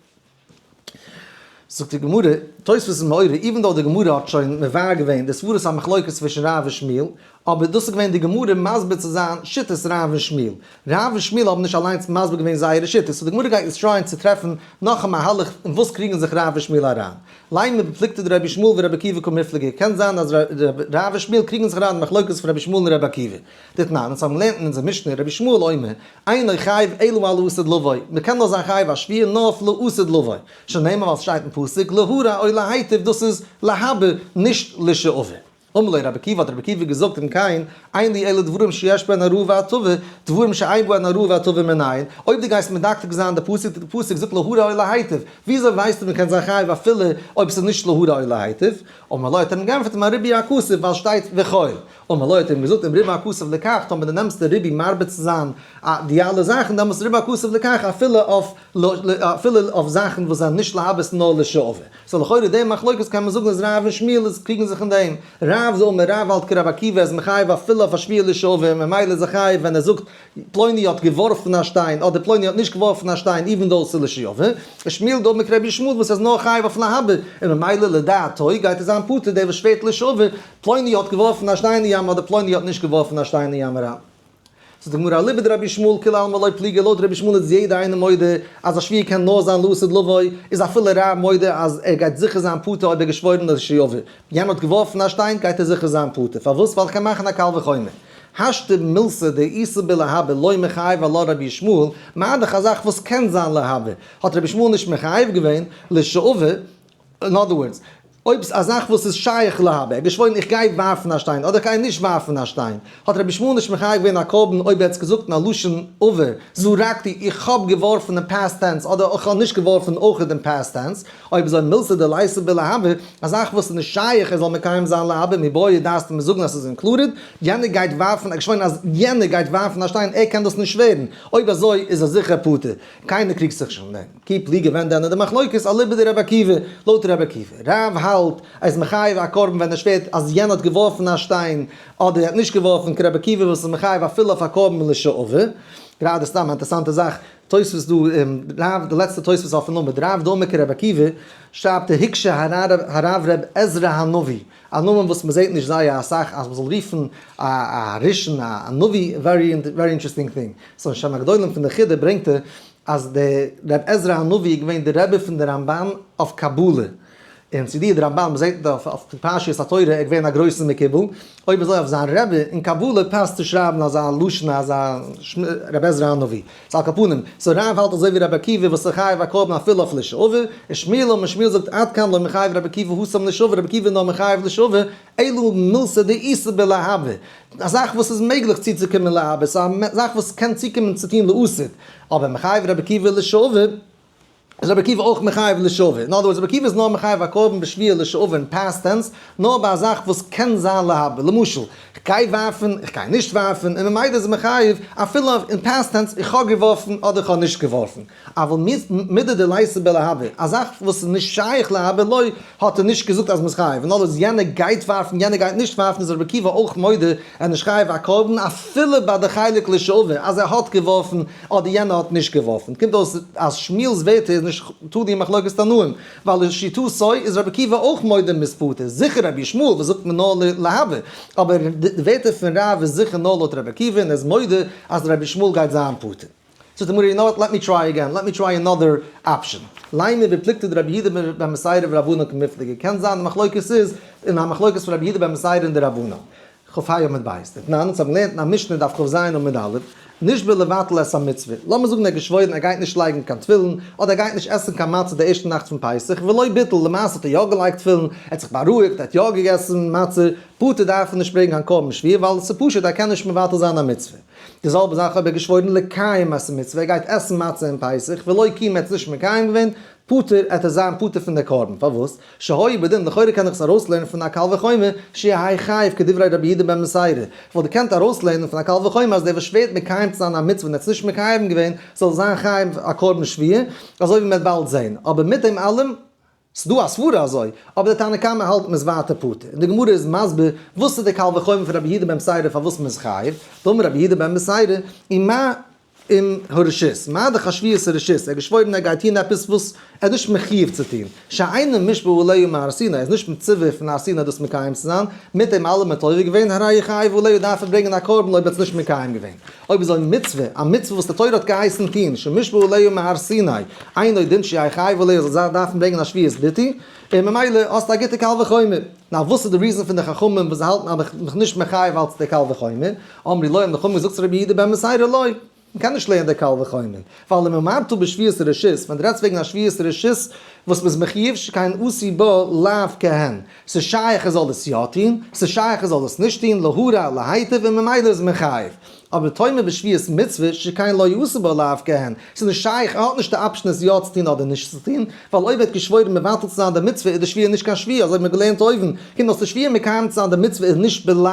זאגט די גמרא, תוספות איז מעורר, even though די גמרא האט שוין מבאר געווען די סברות המחלוקת צווישן רב און שמואל, אבער דאס איז געווען די גמרא מסביר צו זיין שיטת רב און שמואל. רב און שמואל האבן נישט אליינס מסביר געווען זייערע שיטות, so די גמרא גייט יעצט try ען צו טרעפן נאך א מהלך אין וואס קריגן זיך רב און שמואל אריין. לימא בפלוגתא דרבי ישמעאל ורבי עקיבא קמיפלגי, קען זיין אז רב און שמואל קריגן זיך אריין אין מחלוקת פון רבי ישמעאל און רבי עקיבא. דתנן, אונז האבן געלערנט אין אונזער משנה, רבי ישמעאל אומר, אינו חייב אלא על העתיד לבוא, מען קען נאר זיין חייב א שבועה נאר אויף לעתיד לבוא, שנאמר ווייל ס'שטייט אין פסוק להרע או להיטיב דאס איז להבא נישט לשעבר. אמר לו רבי עקיבא האט רבי עקיבא געזאגט אם כן, אין לי אלא דברים שיש בהן הרעה והטבה, דברים שאין בהן הרעה והטבה מנין, אויב דו גייסט מדקדק זיין די פסוק, די פסוק זאגט להרע או להיטיב, וויאזוי ווייסטו מען קען זיין חייב אפילו אויב ס'איז נישט להרע או להיטיב? אמר לו האט ער אים גענפערט מה ריבוי הכתוב ווייל שטייט וכל. אמר לו האט ער אים געזאגט אם ריבה הכתוב לכך, טאמער דו נעמסט די ריבוי מרבה צו זיין די אלע זאכן, דעמאלטס ריבה הכתוב לכך אפילו אויף אפילו אויף זאכן וואס זענען נישט להבות נאר לשעבר. so לכאורה די מחלוקת קען מען זאגן אז רב און שמואל איז קריגן זיך אין דעם. רב דאמר רב האלט כרבי עקיבא איז מחייב אפילו אויף א שבועה לשעבר ממילא איז ער חייב ווען ער זאגט פלוני האט געווארפן א שטיין אדער פלוני האט נישט געווארפן א שטיין even though ס'איז לשעבר. שמואל דאמר כרבי ישמעאל וואס איז נאר חייב אויף להבא און ממילא לדעתו גייט ער זיין פטור דער וואס שווערט לשעבר פלוני האט געווארפן א שטיין אין ים אדער פלוני האט נישט געווארפן א שטיין אין ים אריין. זאגט די גמרא אליבא דרבי ישמעאל כולי עלמא לא פליגי לויט רבי ישמעאל איז יעדער איינער מודה אז א שבועה קען נאר זיין לעתיד לבוא איז אפילו רב מודה אז ער גייט זיכער זיין פטור אויב ער געשוואוירן לשעבר יענער האט געווארפן א שטיין גייט ער זיכער זיין פטור פארוואס ווייל כ'קען מאכן א קל וחומר השתא מילתא דאיתא בלהבא לא מיחייב עלה רבי ישמעאל מה דאך א זאך וואס קען זיין להבא האט רבי ישמעאל נישט מחייב געווען לשעבר in other words, אויב א זאך וואס איז שייך להבא, ער האט געשוואוירן איך גיי ווארפן א שטיין אדער איך גיי נישט ווארפן א שטיין, האט רבי ישמעאל נישט מחייב געווען א קרבן אויב ער האט עס געזאגט אין א לשון עבר, זרקתי, איך האב געווארפן אין past tense אדער איך האב נישט געווארפן אויך אין past tense, אויב אזוי מילתא דליתא בלהבא, א זאך וואס איז נישט שייך ער זאל מקיים זיין להבא מיבעיא דארפסטו מיר זאגן אז ס'איז included, יענער גייט ווארפן, ער האט געשוואוירן אז יענער גייט ווארפן א שטיין, ער קען דאס נישט שווערן, אויב אזוי איז ער זיכער פטור, קיינער קריגט זיך נישט אויף דעם. כי פליגי ווען דען איז די מחלוקת אליבא דרבי עקיבא, לויט רבי עקיבא. רב האלט אז איז מחייב א קרבן ווען ער שווערט אז יענער האט געווארפן א שטיין אדער ער האט נישט געווארפן כרבי עקיבא וואס איז מחייב אפילו אויף א קרבן לשעבר. גראדע סתם א אינטערסאנטע זאך, תוספות דא, רב, די לעצטע תוספות אויפן עמוד, רב דאמר כרבי עקיבא, שרייבט ער הקשה הרב ר' עזרא הנביא, א נאמען וואס מ'זעט נישט זייער אסאך אז מ'זאל רופן א ראשון א נביא, very interesting thing. so אין שם הגדולים פון די חידא ברענגט ער אז דער ר' עזרא הנביא איז געווען דער רבי פון די רמבן אויף קבלה. און צו דיר די רמב"ן מ'זעט דאך אויף פרשיות התורה ער איז געווען א גרויסע מקובל, אויב אזוי אויף זיין רבי אין קבלה פאסט צו שרייבן אזא לשון אזא רבי עזרא הנביא. ס'איז על כל פנים, so רב האלט אזוי ווי רבי עקיבא וואס איז חייב א קרבן אפילו אויף לשעבר, און שמואל אמר שמואל זאגט עד כאן לא מחייב רבי עקיבא התם לשעבר רבי עקיבא איז נאר מחייב לשעבר אלא מילתא דאיתא בלהבא, א זאך וואס איז מעגליך צוצוקומען להבא, ס'איז א זאך וואס קען צוקומען צו טון לעתיד, אבער מחייב רבי עקיבא לשעבר. איז רבי עקיבא אויך מחייב לשעבר? In other words, רבי עקיבא איז נאר מחייב א קרבן בשבועה לשעבר אין past tense, נאר ביי א זאך וואס קען זיין להבא. למשל, איך גיי ווארפן, איך גיי נישט ווארפן, און ממילא איז ער מחייב אפילו אין past tense, איך האב געווארפן אדער איך האב נישט געווארפן. אבל מידי דליתא בלהבא, א זאך וואס איז נישט שייך להבא לא, האט ער נישט געזאגט אז מ'איז חייב. In other words, יענער גייט ווארפן, יענער גייט נישט ווארפן, איז רבי עקיבא אויך מודה ער איז נישט חייב א קרבן אפילו ביי די חלק לשעבר אז ער האט געווארפן אדער יענער האט נישט געווארפן. קומט אויס אז שמואל'ס ווערטער איז נישט תלוי אין מחלוקת תנאים, ווייל לשיטתו איז רבי עקיבא אויך מודה מ'איז פטור, זיכער רבי ישמעאל וואס זאגט מען נאר להבא, אבער די ווערטער פון רב איז זיכער נאר לויט רבי עקיבא און ער איז מודה אז רבי ישמעאל גייט זיין פטור. זאגט די גמרא, you know what, let me try again, let me try another option. לימא בפלוגתא דרבי יהודה בן בתירא ורבנן קמיפלגי, קען זיין די מחלוקת איז אין א מחלוקת פון רבי יהודה בן בתירא און די רבנן. כ"ה עמוד ב'. דתנן, אונז האבן געלערנט אין א משנה דף כ"ז עמוד א', נשבע לבטל את המצוה, לאמיר זאגן ער האט געשוואוירן ער גייט נישט לייגן קיין תפילין, אדער ער גייט נישט עסן קיין מצה די ערשטע נאכט פון פסח, ולא ביטל, למעשה האט ער יא געלייגט תפילין, ער האט זיך בארואיגט, ער האט יא געגעסן מצה, פטור דארף ער נישט ברענגען קיין קרבן שבועה, ווייל עס איז פשוט ער קען נישט מבטל זיין א מצוה. די זעלבע זאך אויב ער האט געשוואוירן לקיים את המצוה, ער גייט עסן מצה אין פסח, ולא קיים ער האט עס נישט מקיים געווען, פטור, עט ער זיין פטור פון די קרבן, פארוואס? שהי' בדין, לכאורה קען איך עס ארויסלערנען פון א קל וחומר, שיהא חייב כדברי רבי יהודה בן בתירא, איך וואלט געקענט ארויסלערנען פון א קל וחומר אז דער וואס שווערט מקיים צו זיין א מצוה און האט עס נישט מקיים געווען, זאל זיין חייב א קרבן שבועה, אזוי ווי מען וועט באלד זען, אבער מיט דעם אלעם, ס'דא א סברה אזוי, אבער די תנא קמא האלט מ'איז ווייטער פטור, און די גמרא איז מסביר וואס איז די קל וחומר פון רבי יהודה בן בתירא פארוואס מ'איז חייב, דאמר רבי יהודה בן בתירא, ומה עם הרשות, מה דאך א שבועת הרשות, ער האט געשוואוירן ער גייט טון עפעס וואס ער איז נישט מחיוב צו טון, שאינו מושבע עליה מהר סיני, ער איז נישט מצווה פון הר סיני דאס מקיים צו זיין, מיט דעם אלעם האט עובר געווען, הרי חייב עליה דארף ער ברענגען א קרבן אויב ער האט עס נישט מקיים געווען. אויב איז א מצוה, א מצוה וואס די תורה האט געהייסן טון, שמושבע עליה מהר סיני, אינו דין שיהא חייב עליה זאל זיין דארפן ברענגען א שבועת ביטוי, און ממילא האסטו א גוטע קל וחומר. נאר וואס איז די reason פון די חכמים וואס זיי האלטן אז מ'איז נישט מחייב אלץ די קל וחומר? אמרו לו האבן די חכמים געזאגט צו רבי יהודה בן בתירא לא, מ'קען נישט לערנען די קל וחומר, ווייל אם אמרת בשבועת רשות, ווען דו רעדסט וועגן א שבועת רשות וואס מ'איז מחיוב שכן עשי בה לאו כהן, ס'איז שייך ער זאל עס יא טון, ס'איז שייך ער זאל עס נישט טון, להרע להיטיב און ממילא איז מען חייב. אבער תאמר בשבועת מצוה שכן לא יעשה בה לאו כהן, ס'איז נישט שייך, ער האט נישט די option עס יא צו טון אדער נישט צו טון, ווייל אויב ער האט געשוואוירן מבטל צו זיין די מצוה איז די שבועה נישט קיין שבועה, אזוי האט מען געלערנט אויבן, קומט אויס די שבועה מקיים צו זיין די מצוה איז נישט בלאו,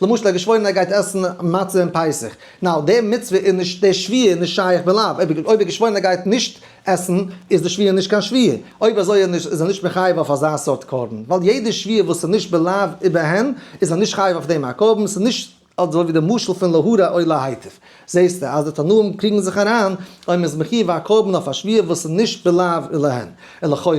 למשל ער האט געשוואוירן ער גייט עסן מצה אין פסח, now די מצוה איז נישט, די שבועה איז נישט שייך בלאו, אויב ער האט געשוואוירן ער גייט נישט עסן איז די שבועה נישט קיין שבועה, אויב אזוי איז ער נישט מחייב אויף אזא סארט קרבן, ווייל יעדע שבועה וואס איז נישט בלאו ובהן איז ער נישט חייב אויף דעם א קרבן, ס'איז נישט אזוי ווי די משל פון להרע או להיטיב, זעסטו אז די תנאים קריגן זיך אריין אויב מ'איז מחייב א קרבן אויף א שבועה וואס איז נישט בלאו ובהן, און לכאורה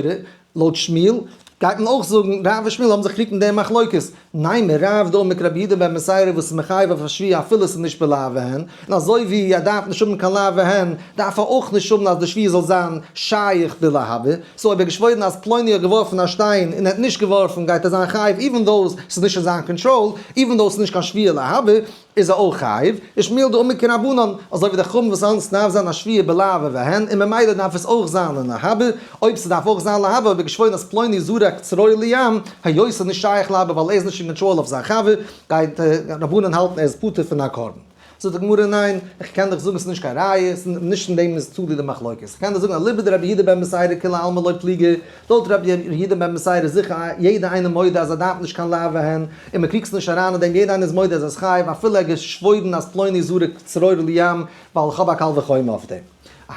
לויט שמואל גייט מען אויך זאגן, רב און שמואל האבן זיך געקריגט אין דעם מחלוקת, נימא רב דאמר כרבי יהודה בן בתירא וואס איז מחייב אויף א שבועה אפילו עס איז נישט בלאו ובהן, און אזוי ווי ער דארף נישט האבן קיין לאו והן, דארף ער אויך נישט האבן אז די שבועה זאל זיין שייך בלהבא, so אויב ער האט געשוואוירן אז פלוני האט געווארפן א שטיין און ער האט נישט געווארפן גייט ער זיין חייב even though ס'איז נישט אין זיין קאנטראל, even though ס'איז נישט קיין שבועה להבא, איז ער אויך חייב, ושמואל דאמר כרבנן, אזוי ווי די חכמים וואס האלטן ס'דארף זיין א שבועה בלאו ובהן, און ממילא דארף עס אויך זיין אין להבא, אויב ס'דארף אויך זיין להבא, אויב איז געשוואוירן אז פלוני זרק צרור לים, היות ס'איז נישט שייך להבא ווייל ער איז נישט אין קאנטראל אויף זיין חבר, גייט רבנן האלטן ער איז פטור פון א קרבן. זאגט די גמרא ניין, איך קען דיך זאגן ס'איז נישט קיין ראיה, ס'איז נישט אין דעם איז תלוי די מחלוקת, איך קען דיר זאגן אליבא דרבי יהודה בן בתירא כולי עלמא לא פליגי, לויט רבי יהודה בן בתירא איז זיכער יעדער איינער מודה אז ער דארף נישט קיין לאו והן, און מען קריגט זיך נישט אריין אין דעם, יעדער איינער איז מודה אז ער איז חייב אפילו ער האט געשוואוירן אז פלוני זרק צרור לים ווייל איך האב א קל וחומר אויף דעם.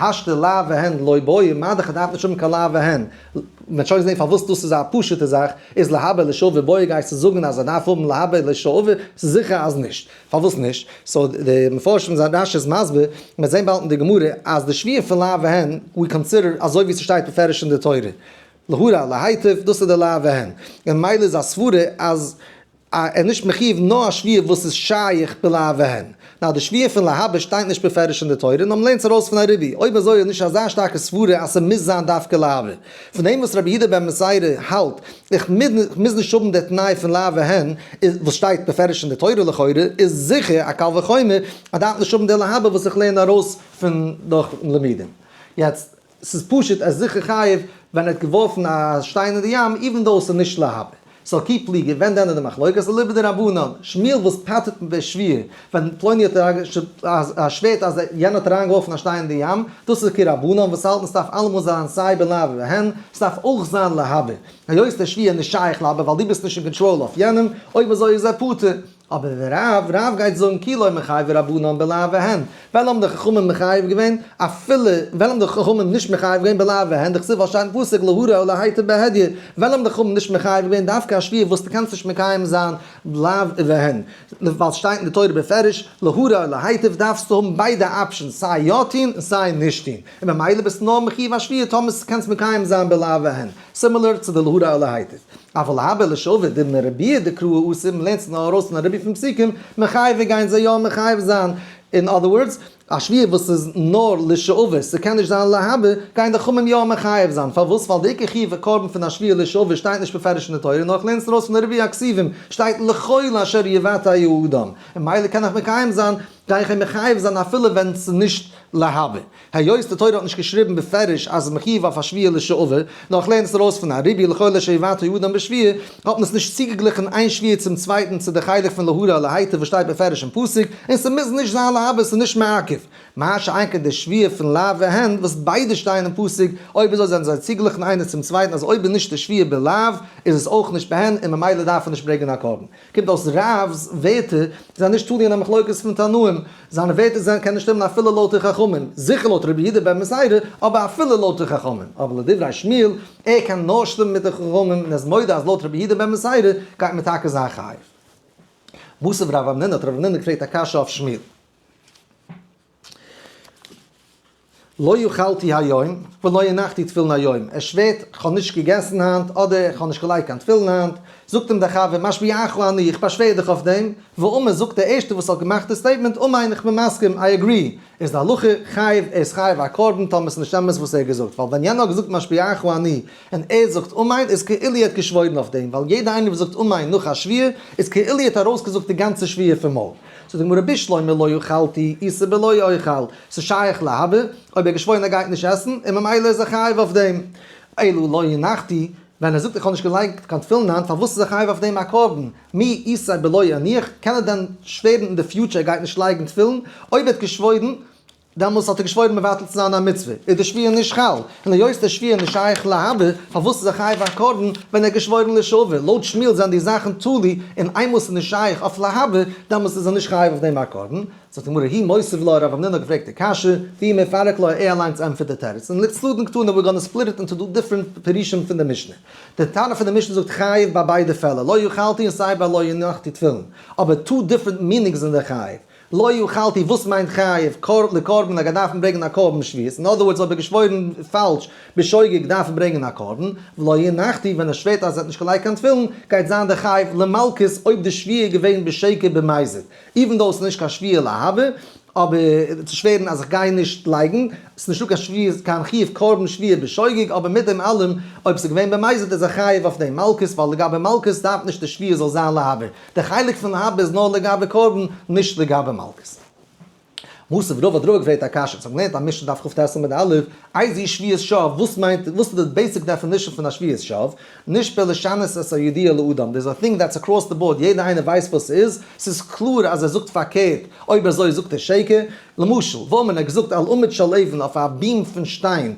השתא לאו והן לא בעי, מה דאך ער דארף נישט האבן קיין לאו והן, מען וועט שוין זען פארוואס דאס איז א פשוטע זאך, איז להבא לשעבר בעי גייסטו זאגן אז ער דארף האבן להבא לשעבר? ס'איז זיכער אז נישט. פארוואס נישט? so די מפרשים זענען רש"י איז מסביר, מ'וועט זען באלד אין די גמרא, אז די שבועה פון לאו והן, we consider אזוי ווי ס'שטייט בפירוש אין די תורה, להרע להיטיב, דאס איז די לאו והן. און ממילא איז א סברה אז. ער איז נישט מחיוב נאר א שבועה וואס איז שייך בלאו והן. נאר די שבועה פון להבא שטייט נישט בפירוש אין די תורה, נאר מ'לערנט עס ארויס פון א ריבוי. אויב אזוי איז נישט אזא שטארקע סברה אז ס'מוז זיין דווקא להבא. פון דעם וואס רבי יהודה בן בתירא האלט איך מוז נישט האבן די תנאי פון לאו והן וואס שטייט בפירוש אין די תורה לכאורה, איז זיכער א קל וחומר אז דארף נישט האבן די להבא וואס איך לערן ארויס פון דורך לימודים. יעצט, ס'איז פשוט אז זיכער חייב ווען ער האט געווארפן א שטיין אין די ים even though ס'איז נישט להבא. סאו כי פליגי, ווען דען איז די מחלוקת? אליבא דרבנן, שמואל וואס פטר'ט בשבועה ווען פלוני האט שווערט אז יענער האט אריינגעווארפן א שטיין אין די ים, דאס איז כרבנן וואס האלטן ס'דארף אלעמאל זיין סיי בלאו והן, ס'דארף אויך זיין להבא. היות די שבועה איז נישט שייך להבא ווייל דו ביסט נישט אין קאנטראל אויף יענעם, אויב אזוי איז ער פטור. אבער רב, רב גייט זאגן כי לא מחייבי רבנן בלאו והן, ווען האבן די חכמים מחייב געווען, אפילו ווען האבן די חכמים נישט מחייב געווען בלאו והן, דכתיב ווייל שטייט אין פסוק להרע או להיטיב בהדיא, ווען האבן די חכמים נישט מחייב געווען דווקא א שבועה וואס דו קענסט נישט מקיים זיין בלאו והן, ווייל שטייט אין די תורה בפירוש להרע או להיטיב דארפסטו האבן ביידע options סיי יא טון און סיי נישט טון, און ממילא ביסטו נאר מחיוב א שבועה טאמער קענסט מקיים זיין בלאו והן. similar צו די להרע או להיטיב. אבל להבא לשעבר דמרביה דקראי אסור, מ'לערנט נאר ארויס פון א ריבוי פון פסוקים, מחייבי גייען זיי יא מחייב זיין. in other words, א שבועה וואס איז נאר לשעבר, ס'קען נישט זיין להבא, גייען די חכמים יא מחייב זיין. פארוואס? ווייל די עיקר חיוב הקרבן פון א שבועה לשעבר שטייט נישט בפירוש אין די תורה, נאר כ'לערן עס ארויס פון די ריבוי הכתובים, שטייט לכל אשר יבטא האדם. און מילא קען איך מקיים זיין, גיי איך אים מחייב זיין אפילו ווען ס'איז נישט להבא. היות די תורה האט נישט געשריבן בפירוש אז מחיוב אויף א שבועה לשעבר, נאר איך לערן עס ארויס פון א ריבוי לכל אשר יבטא האדם בשבועה, האט מען עס נישט צוגעגליכן איין שבועה צום צווייטן צו די חלק פון להרע להיטיב וואס שטייט בפירוש אין פסוק, און ס'מוז נישט זיין להבא ס'איז נישט מעכב. מה שאין כן די שבועה פון לאו והן וואס ביידע שטייען אין פסוק, אויב אזוי זענען זיי צוגעגליכן איינער צום צווייטן אז אויב איז נישט די שבועה בלאו איז עס אויך נישט בהן און ממילא דארף ער נישט ברענגען א קרבן. קומט אויס רב'ס ווערטער זענען נישט תלוי אין א מחלוקת פון תנאים, זיינע ווערטער זענען קענען שטימען אפילו לויט די חכמים, זיכער לויט רבי יהודה בן בתירא, אבער אפילו לויט די חכמים. אבער לדברי שמואל, ער קען נאר שטימען מיט די חכמים און ער איז מודה אז לויט רבי יהודה בן בתירא גייט מען טאקע זיין חייב. מתיב רב המנונא האט רב המנונא געפרעגט א קשיא אויף שמואל. לא אכלתי היום ולא הנחתי תפילין היום, ער שווערט כ'האב נישט געגעסן היינט אדער כ'האב נישט געלייגט קיין תפילין היינט, זאגט אים דער חבר משביעך אני, איך באשווער דיך אויף דעם, ואמר זאגט דער ערשטער וואס האט געמאכט די statement אמן איך בין מסכים, I agree, איז די הלכה חייב, ער איז חייב א קרבן טאמער ס'איז נישט אמת וואס ער האט געזאגט, ווייל ווען יענער האט געזאגט משביעך אני און ער זאגט אמן איז כאילו ער האט געשוואוירן אויף דעם, ווייל יעדער איינער וואס זאגט אמן נאך א שבועה איז כאילו ער האט ארויסגעזאגט די גאנצע שבועה פון מויל. זאגט די גמרא בשלמא לא אכלתי איתא בלא אוכל, ס'איז שייך להבא, אויב ער האט געשוואוירן ער גייט נישט עסן, און ממילא איז ער חייב אויף דעם. אלא לא הנחתי, ווען ער זאגט איך האב נישט געלייגט קיין תפילין היינט, פארוואס איז ער חייב אויף דעם א קרבן? מי איתא בלא אניח, קען ער דען שווערן אין די future ער גייט נישט לייגן תפילין? אויב ער האט געשוואוירן, דעמאלס האט ער געשוואוירן מבטל צו זיין א מצוה, איז די שבועה נישט חל, און היות די שבועה איז נישט שייך להבא, פארוואס איז ער חייב א קרבן ווען ער האט געשוואוירן לשעבר? לויט שמואל זענען די זאכן תלוי, און איינמאל ס'איז נישט שייך אויף להבא, דעמאלס איז ער נישט חייב אויף דעם א קרבן. זאגט די גמרא, הוא מותיב לה, רב המנונא האט געפרעגט די קשיא, והוא מפרק לה, ער אליינס ענטפערט די תירוץ, און לצדדין קתני, we're gonna split it into two different פירושים פון די משנה. די תנא פון די משנה זאגט חייב ביי ביידע פעלער, לא אכלתי און סיי ביי לא הנחתי תפילין, אבער two different meanings אין די חייב. לא אכלתי, וואס מיינט חייב לקרבן, ער גייט דארפן ברענגען א קרבן שבועות, אין other words אויב ער געשוואוירן פאלש בשוגג דארף ער ברענגען א קרבן, ולא הנחתי, ווען ער שווערט אז ער האט נישט געלייגט קיין תפילין, גייט זיין די חייב למלקות אויב די שבועה איז געווען בשקר במזיד, even though עס איז נישט קיין שבועה להבא, אבער צו שווערן אז איך גיי נישט לייגן, עס איז נישטא קיין שבועה קיין חיוב קרבן שבועה בשוגג, אבער מיט דעם אלעם אויב עס איז געווען במזיד איז ער חייב אויף דעם מלקות, ווייל לגבי מלקות דארף נישט די שבועה זאל זיין להבא. די חלק פון להבא איז נאר לגבי קרבן, נישט לגבי מלקות. מתיב רבא האט רבא געפרעגט א קשיא, אונז האבן געלערנט א משנה דף כט עמוד א', איזוהי שבועת שוא, וואס מיינט, וואס איז די basic definition פון א שבועת שוא? נשבע לשנות את הידוע לאדם, there's a thing that's across the board, יעדער איינער ווייסט וואס ס'איז, ס'איז קלאר אז ער זאגט פארקערט, אויב אזוי זאגט ער שקר, למשל, ואמר ער האט געזאגט על עמוד של אבן אויף א beam פון שטיין,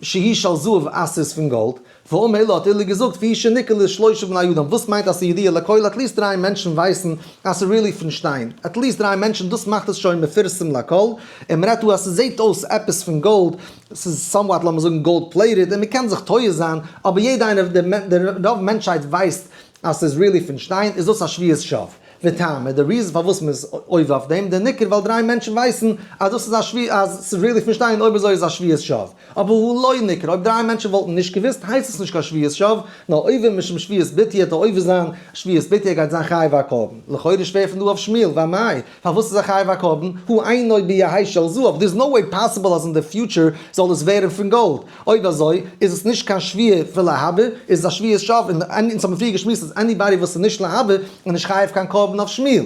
שהיא של זהב אז ס'איז פון גאלד, ואמר עולא האט עולא געזאגט והוא שניכר לשלושה בני אדם, וואס מיינט אז ס'איז ידוע לכל at least דריי מענטשן ווייסן אז ס'איז really פון שטיין, at least דריי מענטשן דאס מאכט עס שוין מפורסם לכל, און מ'רעדט דא אז ס'זעהט אויס עפעס פון גאלד, ס'איז somewhat לאמיר זאגן gold plated און מ'קען זיך טועה זיין, אבער יעדע איינער, די רוב מענטשהייט ווייסט אז ס'איז really פון שטיין, איז דאס א שבועת שוא. וטעמא, די reason פארוואס מען איז עובר אויף דעם, דניכר ווייל דריי מענטשן ווייסן אז דאס איז א שבועה אז ס'איז really פון שטיין אויב אזוי איז א שבועת שווא. אבער הא לא ניכר, אויב דריי מענטשן וואלטן נישט געוואוסט הייסט עס נישט קיין שבועת שווא, נאר עובר משום שבועת ביטוי העט ער עובר זיין שבועת ביטוי ער גייט זיין חייב א קרבן. לכאורה שווער פון דא אויף שמואל, ואמאי, פארוואס איז ער חייב א קרבן? הא אינו ביהא של זהב, there is no way possible אז אין די future זאל עס ווערן פון גאלד, אויב אזוי איז עס נישט קיין שבועה פון להבא, איז עס א שבועת שווא, און אונז האבן פריער געשמועסט אז anybody וואס איז נישט להבא איז נישט חייב קיין קרבן אויף שמואל.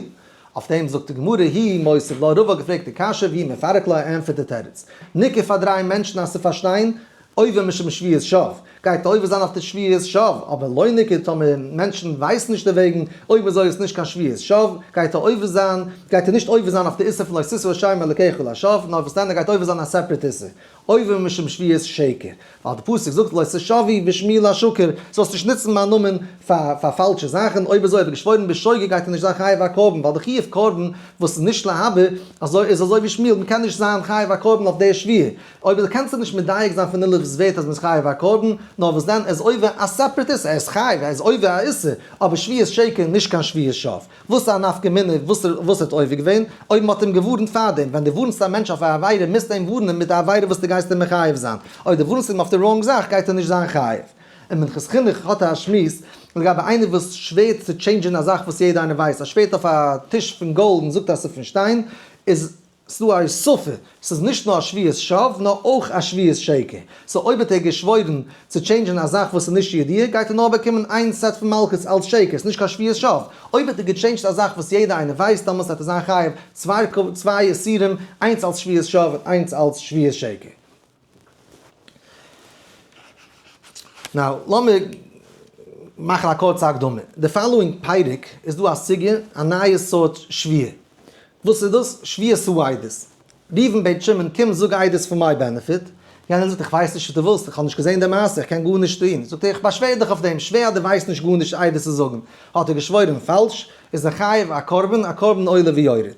אויף דעם זאגט די גמרא, הוא מותיב לה, רבא האט געפרעגט די קשיא, והוא מפרק לה, ער ענטפערט די תירוץ. ניכר פאר דריי מענטשן אז צו פארשטיין, עובר משום שבועת שווא, גייט עובר זיין אויף די שבועת שווא, אבער לא ניכר טאמער מענטשן ווייסן נישט דערוועגן, אויב אזוי איז נישט קיין שבועת שווא, גייט ער עובר זיין, גייט ער נישט עובר זיין אויף די איסור פון לא תשא את שם אלוקיך לשווא, נאר וואס דען ער גייט עובר זיין א separate איסור. עובר משום שבועת שקר, ווייל די פסוק זאגט לא תשבעו בשמי לשקר, זאלסט נישט נוצן מיין נאמען פאר פאר פאלשע זאכן, אויב אזוי האט ער געשוואוירן בשוגג גייט ער נישט זיין חייב א קרבן, ווייל די חיוב קרבן וואס איז נישט להבא אזוי איז אזוי ווי שמואל, מען קען נישט זיין חייב א קרבן אויף די שבועה, אויב אזוי קענסטו נישט מדייק זיין פון אילוף ווערט אז מען איז חייב א קרבן, נאר וואס דען ער איז עובר א separate איסור, ער איז חייב, ער איז עובר א איסור, אבער שבועת שקר נישט קיין שבועת שווא. וואס איז א נפקא מינה וואס וואס האט עובר געווען, אויב מ'האט אים געווארנט פארדעם, ווען דו ווארנסט א מענטש אויף א עבירה מוזטו אים ווארענען מיט די עבירה וואס דו גייסט אים מחייב זיין, אויב דו ווארנסט אים אויף די wrong זאך גייט ער נישט זיין חייב. אין מנחת חינוך האט ער א שמועס לגבי איינער וואס שווערט צו change ען א זאך וואס יעדער איינער ווייסט, ער שווערט אויף א טיש פון גאלד און זאגט אז ס'איז פון שטיין, איז ס'דא א הוספה, ס'איז נישט נאר א שבועת שווא, נאר אויך א שבועת שקר. so אויב האט ער געשוואוירן צו change ען א זאך וואס איז נישט ידיעה, גייט ער נאר באקומען איין set פון מלקות אלס שקר, ס'איז נישט קיין שבועת שווא. אויב האט ער גע change ט א זאך וואס יעדער איינער ווייסט, דאמאלס וועט ער זיין חייב צוויי איסורים, איינס אלס שבועת שווא און איינס אלס שבועת שקר. now, לאמיר מאכן א קורצע הקדמה. די following פרק איז דא א סוגיא, א נייע סארט שבועה. וואס איז דאס? שבועת העדות. ראובן בעט שמעון, קום זאג עדות פאר my benefit. יענער זאגט, איך ווייס נישט וואס דו ווילסט, איך האב נישט געזען די מעשה, איך קען גארנישט טון. זאגט ער, איך באשווער דיך אויף דעם, שווער אז דו ווייסט נישט גארנישט עדות צו זאגן. האט ער געשוואוירן פאלש, איז ער חייב א קרבן, א קרבן עולה ויורד.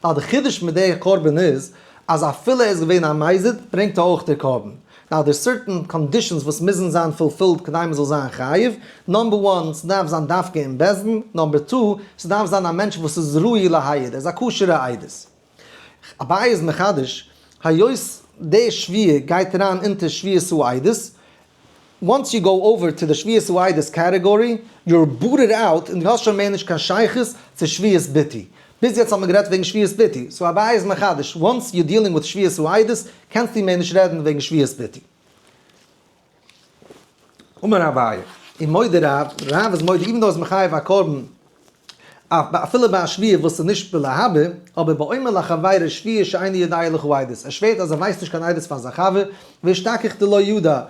ווייל די חידוש מיט די קרבן איז אז אפילו ער איז געווען א מזיד ברענגט ער אויך די קרבן. now there certain conditions וואס מוזן זיין fulfilled כדי מען זאל זיין חייב, number one ס'דארף זיין דווקא אין בית דין, number two ס'דארף זיין א מענטש וואס איז ראוי להעיד, ער איז א כשר'ע עדות. אביי איז מחדש, היות די שבועה גייט אריין אונטער שבועת העדות, once you go over to די שבועת העדות category, you're booted out און דו האסט שוין מער נישט קיין שייכות צו שבועת ביטוי. ביז יעצט האט מען גערעדט וועגן שבועת ביטוי, so אביי איז מחדש, once you're dealing with שבועת העדות קענסטו מער נישט רעדן וועגן שבועת ביטוי. אמר אביי, ומודה רב, רב איז מודה even though איז מחייב א קרבן אפילו ביי א שבועה וואס איז נישט בלהבה, אבער באומר לחבירו שבועה שאיני יודע לך עדות, ער שווערט אז ער ווייסט נישט קיין עדות פאר זיין חבר, ואשתכח דלא ידע,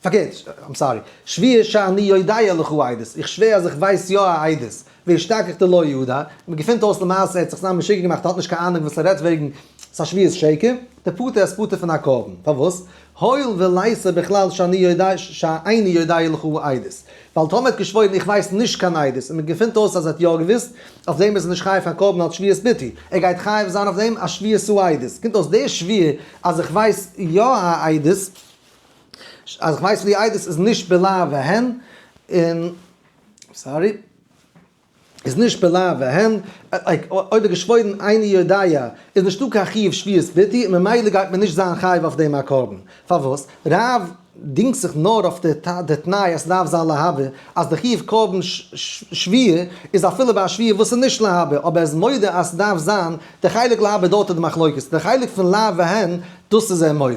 פארקערט, I'm sorry, שבועה שאני יודע לך עדות, איך שווער אז איך ווייס יא א עדות, ואשתכח דלא ידע, מען געפינט אויס למעשה ער האט זיך סתם משוגע געמאכט ער האט נישט קיין אהנונג וואס ער רעדט וועגן, ס'איז א שבועת שקר, דער פטור איז פטור פון א קרבן, פארוואס? הואיל וליתא בכלל שאני יודע שאיני יודע לך עדות, ווייל טאמער האט געשוואוירן איך ווייס נישט קיין עדות און מען געפינט אויס אז ער האט יא געוואוסט, אויף דעם איז ער נישט חייב קיין קרבן אלס שבועת ביטוי, ער גייט חייב זיין אויף דעם א שבועת העדות, קומט אויס די שבועה אז איך ווייס יא א עדות, אז איך ווייס פון די עדות איז נישט בלאו והן, און sorry. איז נישט בלאו והן, אויב איז געשוואוירן איני יודע איז נישטא קיין חיוב שבועת ביטוי און ממילא גייט מען נישט זיין חייב אויף דעם א קרבן. פארוואס? רב דינגט זיך נאר אויף די תנאי אז ס'דארף זיין להבא אז די חיוב קרבן שבועה איז אפילו ביי א שבועה וואס איז נישט להבא אבער ער איז מודה אז ס'דארף זיין די חלק להבא דארט איז די מחלוקת די חלק פון לאו והן דאס איז ער מודה.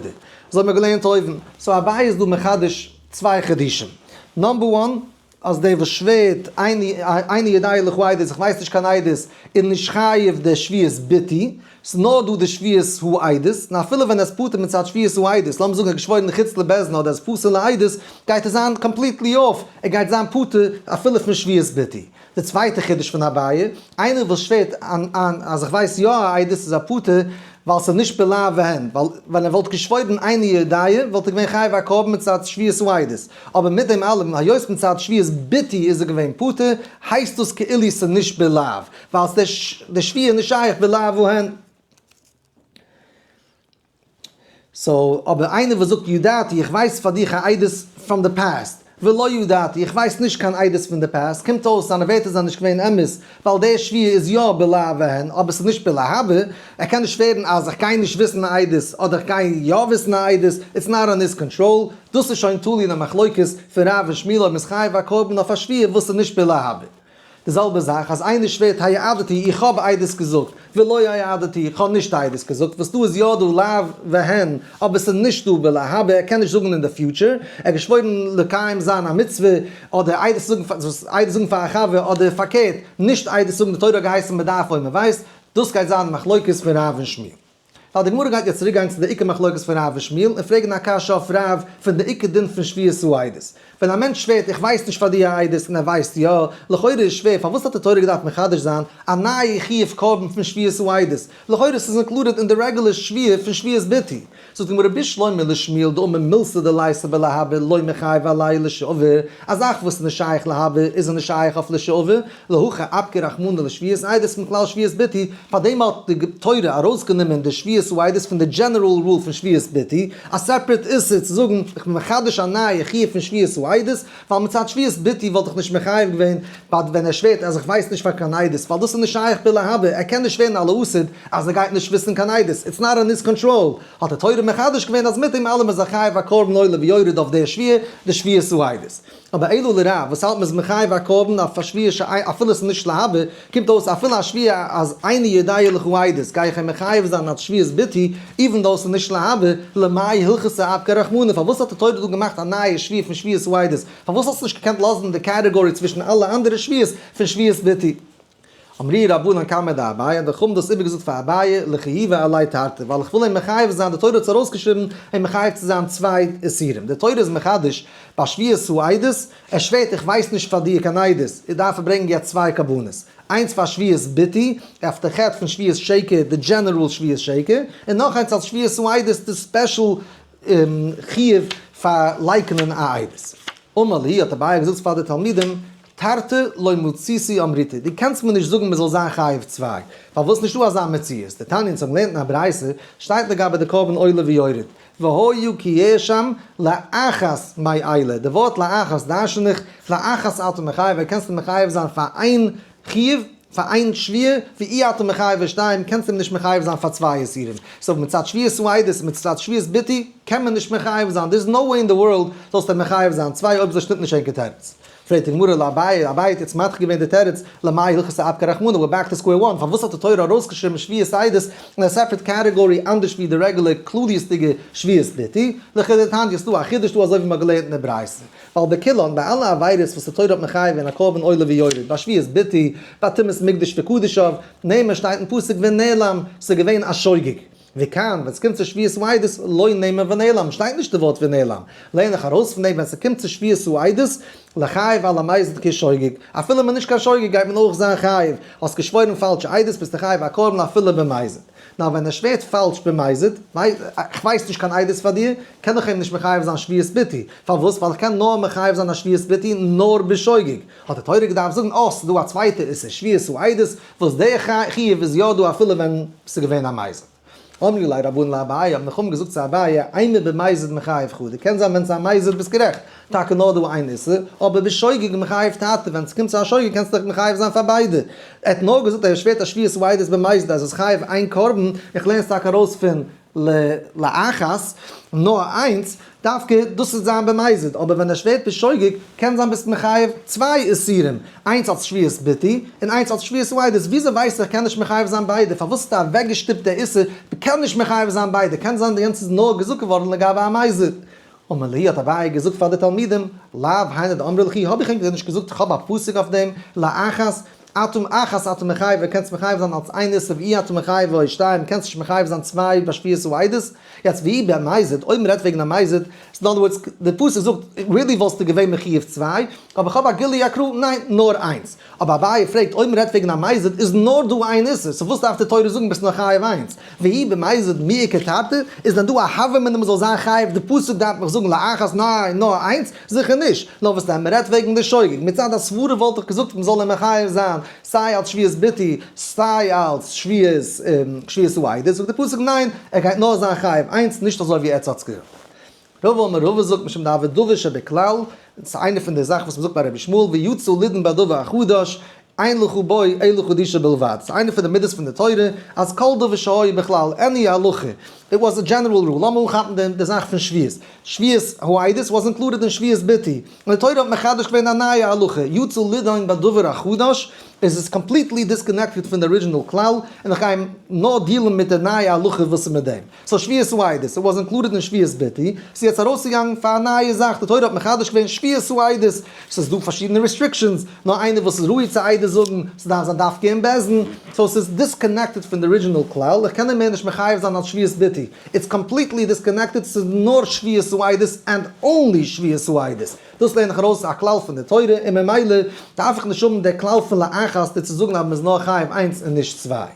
אזוי האט מען געלערנט אויבן. so אביי איז דא מחדש צוויי חידושים. number one. אז דער וואס שווערט איני יודע לך עדות, איך ווייס נישט קיין עדות, איז נישט חייב די שבועת ביטוי, ס'איז נאר דא די שבועת העדות, און אפילו ווען ער איז פטור מצד שבועת העדות, לאמיר זאגן ער האט געשוואוירן חוץ לבית דין אדער ער איז פסול לעדות, גייט ער זיין completely off, ער גייט זיין פטור אפילו פון שבועת ביטוי. די צווייטע חידוש פון אביי, איינער וואס שווערט אז איך ווייס יא א עדות איז א פטור, ווייל ס'איז נישט בלאו והן, ווייל ווען ער וואלט געשוואוירן איני יודע וואלט ער געווען חייב א קרבן מצד שבועת העדות, אבער מיט דעם אלעם היות מצד שבועת ביטוי איז ער געווען פטור, הייסט דאס כאילו ס'איז נישט בלאו, ווייל די שבועה איז נישט שייך בלאו והן. so אבער איינער וואס זאגט ידעתי איך ווייס פאר דיך א עדות from the past. ולא ידעתי, איך ווייס נישט קיין עדות פון די past, קומט אויס זיינע ווערטער זענען נישט געווען אמת, ווייל די שבועה איז יא בלאו והן, אבער ס'איז נישט בלהבה, ער קען נישט שווערן אז איך גיי נישט וויסן א עדות אדער איך גיי יא וויסן א עדות, it's not on his control, דאס איז שוין תלוי אין א מחלוקת פון רב און שמואל אויב מ'איז חייב א קרבן אויף א שבועה וואס איז נישט בלהבה. די זעלבע זאך אז איינער שווערט העדתי איך האב עדות געזאגט, ולא העדתי איך האב נישט עדות געזאגט, וואס דא איז יא דא לאו והן, אבער ס'איז נישט דא בלהבה, ער קען נישט זאגן אין די future, ער האט געשוואוירן לקיים זיין א מצוה, אדער עדות זאגן עדות זאגן פאר א חבר, אדער פארקערט, נישט עדות זאגן, די תורה האט געהייסן מ'דארף אויב מ'ווייסט, דאס גייט זיין די מחלוקת פון רב און שמואל. ווייל די גמרא גייט יעצט צוריק גיין צו די עיקר מחלוקת פון רב און שמואל און פרעגן א קשיא אויף רב פון די עיקר דין פון שבועת העדות. ווען א מענטש שווערט איך ווייס נישט פאר דיר א עדות און ער ווייסט יא, לכאורה איז שווער פארוואס האט די תורה געדארפט מחדש זיין א נייע חיוב קרבן פון שבועת העדות, לכאורה ס'איז included אין די רעגולער שבועה פון שבועת ביטוי. זאגט די גמרא בשלמא לשמואל דאמר מילתא דליתא בלהבה לא מיחייב עליה לשעבר, א זאך וואס איז נישט שייך להבה איז נישט שייך אויף לשעבר, להכי אפקה רחמנא לשבועת עדות מכלל שבועת ביטוי, פארדעם האט די תורה ארויסגענומען די שבועת העדות פון די general rule פון שבועת ביטוי, א separate איסור צו זאגן איך בין מחדש א נייע חיוב פון שבועת העדות, ווייל מצד שבועת ביטוי וואלט איך נישט מחייב געווען but ווען ער שווערט אז איך ווייס נישט פאר קיין עדות ווייל דאס איז נישט שייך בלהבה, ער קען נישט שווערן על העתיד אז ער גייט נישט וויסן קיין עדות, it's not in his control, האט די תורה מחדש געווען אז מיט דעם אלעם איז ער חייב א קרבן עולה ויורד אויף דער שבועה, די שבועת העדות. אבער אלא לרב וואס האלט מ'איז מחייב א קרבן אויף א שבועה שאינו אפילו ס'איז נישט להבה, קומט אויס אפילו א שבועה אז איני יודע לך עדות גיי איך אים מחייב זיין אלס שבועת ביטוי, even though ס'איז נישט להבה, למאי הלכתא אפקה רחמנא, פארוואס האט די תורה דא געמאכט א נייע שבועה פון שבועת העדות? פארוואס האסטו נישט געקענט לאזן די category צווישן אלע אנדערע שבועות פון שבועת ביטוי? אמרוהו רבנן קמיה דאביי, האט די חכמים דאס איבערגעזאגט פאר אביי, לחיובא עליה תרתי, ווייל איך וויל אים מחייב זיין, די תורה האט עס ארויסגעשריבן אים מחייב צו זיין צוויי איסורים, די תורה איז מחדש ביי שבועת העדות, ער שווערט איך ווייס נישט פאר דיר קיין עדות, איך דארף ברענגען יעצט צוויי קרבנות, איינס פאר שבועת ביטוי, אויף די חטא פון שבועת שקר, די general שבועת שקר, און נאך איינס אלס שבועת העדות, די special חיוב פאר לייקענען א עדות. אמר להו האט אביי געזאגט פאר די תלמידים, תרתי לא מציתי אמריתו, דו קענסט מיר נישט זאגן מען זאל זיין חייב צוויי, פארוואס נישטא אזא מציאות, דתניא אונז האבן געלערנט אין א ברייתא, שטייט לגבי די קרבן עולה ויורד, והיה כי יהיה לאחת מאלה, די ווארט לאחת דרשן איך, לאחת אתה מחייב, קענסטו מחייב זיין פאר איין חיוב, פאר איין שבועה, ואי אתה מחייב שתיים, קענסטו אים נישט מחייב זיין פאר צוויי איסורים. so מצד שבועת העדות און מצד שבועת ביטוי, קען מען נישט מחייב זיין, there is no way in the world זאלסטו אים מחייב זיין צוויי אויב אזוי שטימט נישט ענקער תירוץ. פרעגט די גמרא לאביי, אביי האט יעצט מדחה געווען די תירוץ, למאי הלכתא אפקה רחמנא, we're back to square one, פארוואס האט די תורה ארויסגעשריבן שבועת העדות אין א separate category אנדערש ווי די רעגולער כלליות'דיגע שבועת ביטוי? לכדתניא, ס'דא א חידוש דא אזוי ווי מ'האט געלערנט אין די ברייתא. ווייל בכולן, ביי אלע עבירות וואס די תורה האט מחייב געווען א קרבן עולה ויורד, ביי שבועת ביטוי, ביי טומאת מקדש וקדשיו, נאמר שטייט אין פסוק ונעלם, ס'איז געווען א שוגג. וכאן, ווען ס'קומט צו שבועת העדות, לא נאמר ונעלם, שטייט נישט די ווארט ונעלם. לערן איך ארויס פון דעם ווען ס'קומט צו שבועת העדות, לחייב על המזיד כשוגג. אפילו מ'איז נישט קיין שוגג גייט מען אויך זיין חייב. האסט געשוואוירן פאלשע עדות ביסטו חייב א קרבן אפילו במזיד. נאר ווען ער שווערט פאלש במזיד, איך ווייס נישט קיין עדות פאר דיר, קען איך אים נישט מחייב זיין שבועת ביטוי. פארוואס? ווייל איך קען נאר מחייב זיין א שבועת ביטוי נאר בשוגג. האט די תורה געדארפט זאגן, אה, ס'איז דא א צווייטע איסור, שבועת העדות, וואס די חיוב איז יא דא אפילו ווען ס'איז געווען א מזיד. אמרו ליה רבנן לאביי, האבן די חכמים געזאגט צו אביי, אימא במזיד מחייב חדא, קען זיין ווען ס'איז א מזיד ביסט גערעכט, טאקע נאר דא איין איסור, אבער בשוגג מחייב תרתי, ווען ס'קומט צו א שוגג קענסטו דיך מחייב זיין פאר ביידע. ער האט נאר געזאגט אז ער שווערט א שבועת העדות במזיד אז ער איז חייב איין קרבן, איך לערן עס טאקע ארויס פון לאחת, נאר איינס, דווקא דאס איז זיין במזיד, אבער ווען ער שווערט בשוגג, קען זיין ביסט מחייב צוויי איסורים, איינס אלס שבועת ביטוי, און איינס אלס שבועת העדות, וויאזוי ווייסטו איך קען נישט מחייב זיין ביידע, פארוואס האסטו אוועקגעשטופט דער איסור, מ'קען נישט מחייב זיין ביידע, קען זיין די יענץ איז נאר געזאגט געווארן לגבי א מזיד. אמר להו האט אביי געזאגט פאר די תלמידים, לאו היינו דאמרי לכו, האב איך ענק דען נישט געזאגט איך האב א פסוק אויף דעם, לאחת, אתה אחת אתה מחייב, קענסט מחייב זיין אלס איין איסור ואי אתה מחייב אוי שתיים, קענסט נישט מחייב זיין צוויי בשבועת העדות, יעצט ואי במזיד, אויב מ'רעדט וועגן א מזיד, אין other words, די פסוק זאגט, really וואלסטו געווען מחויב צוויי, אבער כ'האב א גילוי הקרא, ניין, נאר איינס. אבער אביי פרעגט, אויב מ'רעדט וועגן א מזיד, איז נאר דא איין איסור, so וואס דארף די תורה זאגן ביסט נאר חייב איינס? ואי במזיד מי איכא תרתי, איז דען דא א הוה אמינא מ'זאל זיין חייב, די פסוק דארף מיך זאגן לאחת, ניין, נאר איינס? זיכער נישט. נאר וואס דען, מ'רעדט וועגן די שוגג. מצד הסברה וואלט איך געזאגט מ'זאל אים מחייב זיין סיי אלס שבועת ביטוי, סיי אלס שבועת העדות, זאגט די פסוק ניין, ער גייט נאר זיין חייב איינס, נישט אזוי ווי עטץ האטס געזאגט. רבא אמר רבא זאגט משום דהוי דבר שבכלל. ס'איז איינע פון די זאכן וואס מ'זאגט ביי רבי ישמעאל, ויצא לידון בדבר החדש, אין לך בו אלא חדושה בלבד. ס'איז איינע פון די מידות פון די תורה, אז כל דבר שהיה בכלל, any הלכה, it was a general rule, לאמיר אנכאפן די זאך פון שבועות, שבועת העדות was included אין שבועת ביטוי, און די תורה האט מחדש געווען א נייע הלכה, יצא לידון בדבר החדש, איז עס completely disconnected פון די original כלל, און איך גיי נאר deal ן מיט די נייע הלכה וואס איז מיט דעם. so שבועת העדות, it was included אין שבועת ביטוי, ס'איז יעצט ארויסגעגאנגען פאר א נייע זאך, די תורה האט מחדש געווען שבועת העדות, ס'איז דא פארשידענע restrictions, נאר איינער וואס איז ראוי צו עדות זאגן, ס'דארף זיין דווקא אין בית דין, so ס'איז disconnected פון די original כלל, איך קען אים מער נישט מחייב זיין אלס שבועת ביטוי, it's completely disconnected, ס'איז נאר שבועת העדות and only שבועת העדות, דאס לערן איך ארויס א כלל פון די תורה, און ממילא דארף איך נישט האבן דער כלל פון לאחת דיר צו זאגן אז מ'איז נאר חייב איינס און נישט צוויי.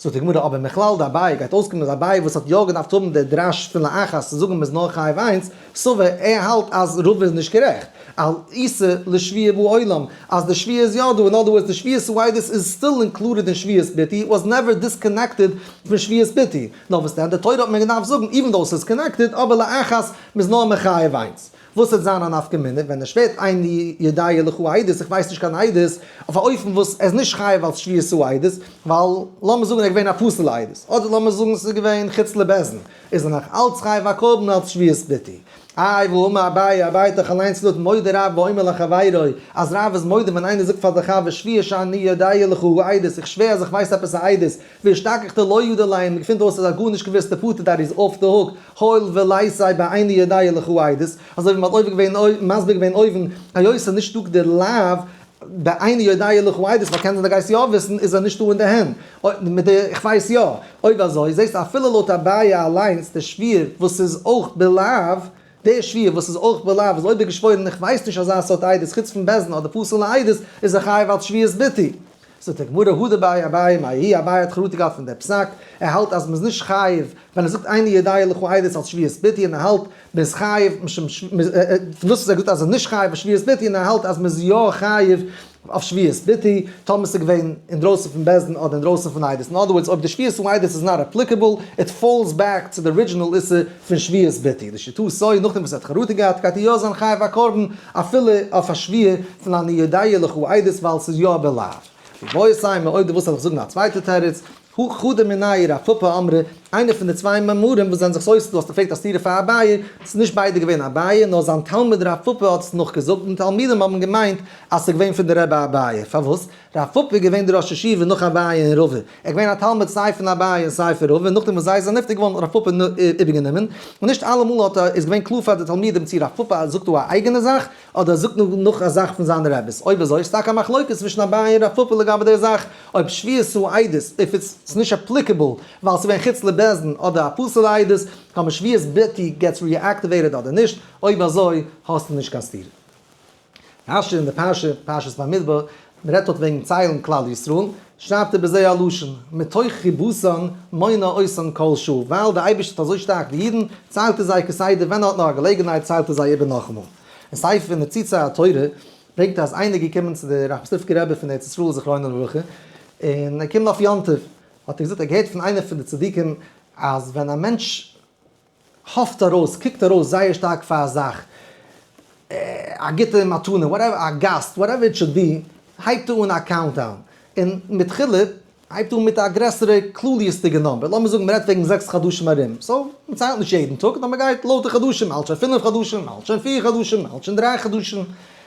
זאגט די גמרא אבער מכלל דאביי גייט אויסקומען אז אביי וואס האט יא געדארפט האבן די דרש פון לאחת צו זאגן מ'איז נאר חייב איינס, סבר ער האלט אז רבא איז נישט גערעכט, על איתא לשבועה בעולם, אז די שבועה איז יא דא, אין other words די שבועת העדות איז still included אין שבועת ביטוי, was never disconnected פון שבועת ביטוי, נאר וואס דען די תורה האט מען געדארפט זאגן even though ס'איז connected אבער לאחת מ'איז נאר מחייב איינס. וואס וועט זיין א נפקא מינה ווען ער שווערט איני יודע לך עדות, איך ווייס נישט קיין עדות, אויף א אופן וואס ער איז נישט חייב אלס שבועת העדות, ווייל לאמיר זאגן ער איז געווען א פסול'ע עדות, אדער לאמיר זאגן ס'איז געווען חוץ לבית דין, איז ער נאך אלץ חייב א קרבן אלס שבועת ביטוי. איי והאמר אביי, אביי האט דאך אליינס געזאגט מודה רב ואומר לחבירו, אז רב איז מודה ווען איינער זאגט פאר די חבר שבועה שאני יודע לך עדות, איך שווער אז איך ווייס עפעס א עדות, ואשתכח דלא ידע ליה, מען געפינט אויס אז ער האט גארנישט געוואוסט די פארט that is off the hook, הואיל וליתיה באיני יודע לך עדות, אזוי ווי מען האט אויבן געווען מסביר געווען אויבן, היות ס'איז נישט דא די לאו באיני יודע לך עדות, ווייל קען זיין די גייסט יא וויסן, איז ער נישט דא אין די הענט, מיט די איך ווייס יא, אויב אזוי זעסטו אפילו לויט אביי אליינס די שבועה וואס איז אויך בלאו, די שבועה וואס איז אויך בלאו איז אויב ער געשוואוירן איך ווייס נישט אזא סארט עדות חוץ פון בית דין אדער פסול'ע עדות איז ער חייב אלס שבועת ביטוי. זאגט די גמרא הדר ביה אביי מאי האי אביי האט חרטה געהאט פון דער פסק, ער האלט אז מ'איז נישט חייב ווען ער זאגט איני יודע לך עדות אלס שבועת ביטוי און ער האלט מ'איז חייב משום פון דאס וואס ער האט געזאגט אז ער איז נישט חייב אויף שבועת ביטוי און ער האלט אז מ'איז יא חייב אויף שבועת ביטוי טאמער ס'איז געווען אינדרויסן פון בית דין אדער אינדרויסן פון עדות, אין other words אויב די שבועת העדות איז not applicable it falls back צו די original איסור פון שבועת ביטוי, לשיטתו נאכדעם וואס ער האט חרטה געהאט גייט ער יא זיין חייב א קרבן אפילו אויף א שבועה פון אני יודע לך עדות ווייל ס'איז יא בלאו. ואיבעית אימא אויב דו ווילסט וועל איך זאגן א צווייטע תירוץ, הא חדא מינייהו רב פפא אמרה, איינער פון די צוויי מאמרים וואס זענען זיך סותר, דו האסט געפרעגט א סתירה פאר אביי, ס'איז נישט ביידע געווען אביי, נאר זיין תלמיד רב פפא האט עס נאכגעזאגט און תלמידים האבן געמיינט אז ס'איז געווען פון די רבי אביי, פארוואס? רב פפא איז געווען די ראש ישיבה נאך אביי און רבא, ער איז געווען א תלמיד סיי פון אביי און סיי פון רבא, נאכדעם וואס זיי זענען נפטר געווארן האט רב פפא איבערגענומען, און נישט אלעמאל האט איז געווען קלאר פאר די תלמידים צי רב פפא זאגט דא א אייגענע זאך, אדער זאגט נאך א זאך פון זיינע רעביס, אויב אזוי איז טאקע א מחלוקת צווישן אביי און רב פפא לגבי דער זאך, אויב שבועת העדות if it's נישט applicable ווייל ס'איז געווען חוץ לבית דין אדער א פסול'ע עדות, טאמער שבועת ביטוי gets reactivated אדער נישט, אויב אזוי האסטו נישט קיין סתירה. רשי אין די פרשה, פרשת במדבר, מ'רעדט דארט וועגן ציילן כלל ישראל, שרייבט ער בזה הלשון, מתוך חיבתן מונה אותן כל שעה, ווייל דער אייבערשטער האט אזוי שטארק די אידן, ציילט ער זיי כסדר, ווען ער האט נאר א געלעגנהייט ציילט ער זיי איבער נאכאמאל. אין ספר ניצוצי התורה ברענגט ער אז איינער איז געקומען צו די ראחמיסטריווקער רבי פון ארץ ישראל זכרונו לברכה, און ער קומט אויף יום טוב, האט ער געזאגט ער האט געהערט פון איינער פון די צדיקים אז ווען א מענטש האפט ארויס, קוקט ארויס זייער שטארק פאר א זאך, א גוטע מתנה, whatever, א גאסט, whatever it should be, הייבט ער אן א countdown, און מתחילה הייבט אן מיט א גרעסערע כלליות'דיגע number, לאמיר זאגן מ'רעדט וועגן 6 חדשים ארום, so מ'ציילט נישט יעדן טאג, נאר מ'גייט לויט די חדשים, מ'האלט שוין 5 חדשים, מ'האלט שוין 4 חדשים, מ'האלט שוין 3 חדשים,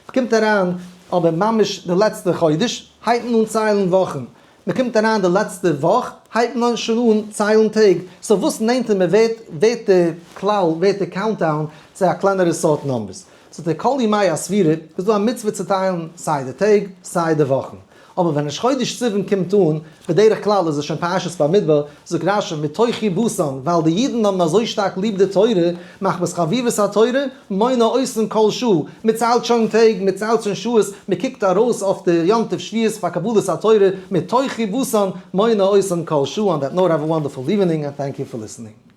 מ'קומט אריין אבער ממש די לעצטע חודש, הייבט מען אן ציילן וואכן, מ'קומט אריין די לעצטע וואך, הייבט מען שוין אן ציילן טעג, so וואס נענטער מ'ווערט, ווערט די כלל, ווערט די countdown צו א קלענערע סארט numbers. so די כל ימי הספירה איז דא א מצוה צו טיילן סיי די טעג סיי די וואכן. אבער ווען ראש חודש סיוון קומט אן, בדרך כלל איז עס שוין פרשת במדבר, זאגט רשי מתוך חיבתן, ווייל די אידן האבן אזוי שטארק ליב די תורה, מחמת חביבות התורה, מונה אותן כל שעה, מען ציילט שוין טעג, מען ציילט שוין שעות, מען קוקט ארויס אויף די יום טוב שבועות פאר קבלת התורה, מתוך חיבתן, מונה אותן כל שעה, on that note have a wonderful evening and thank you for listening.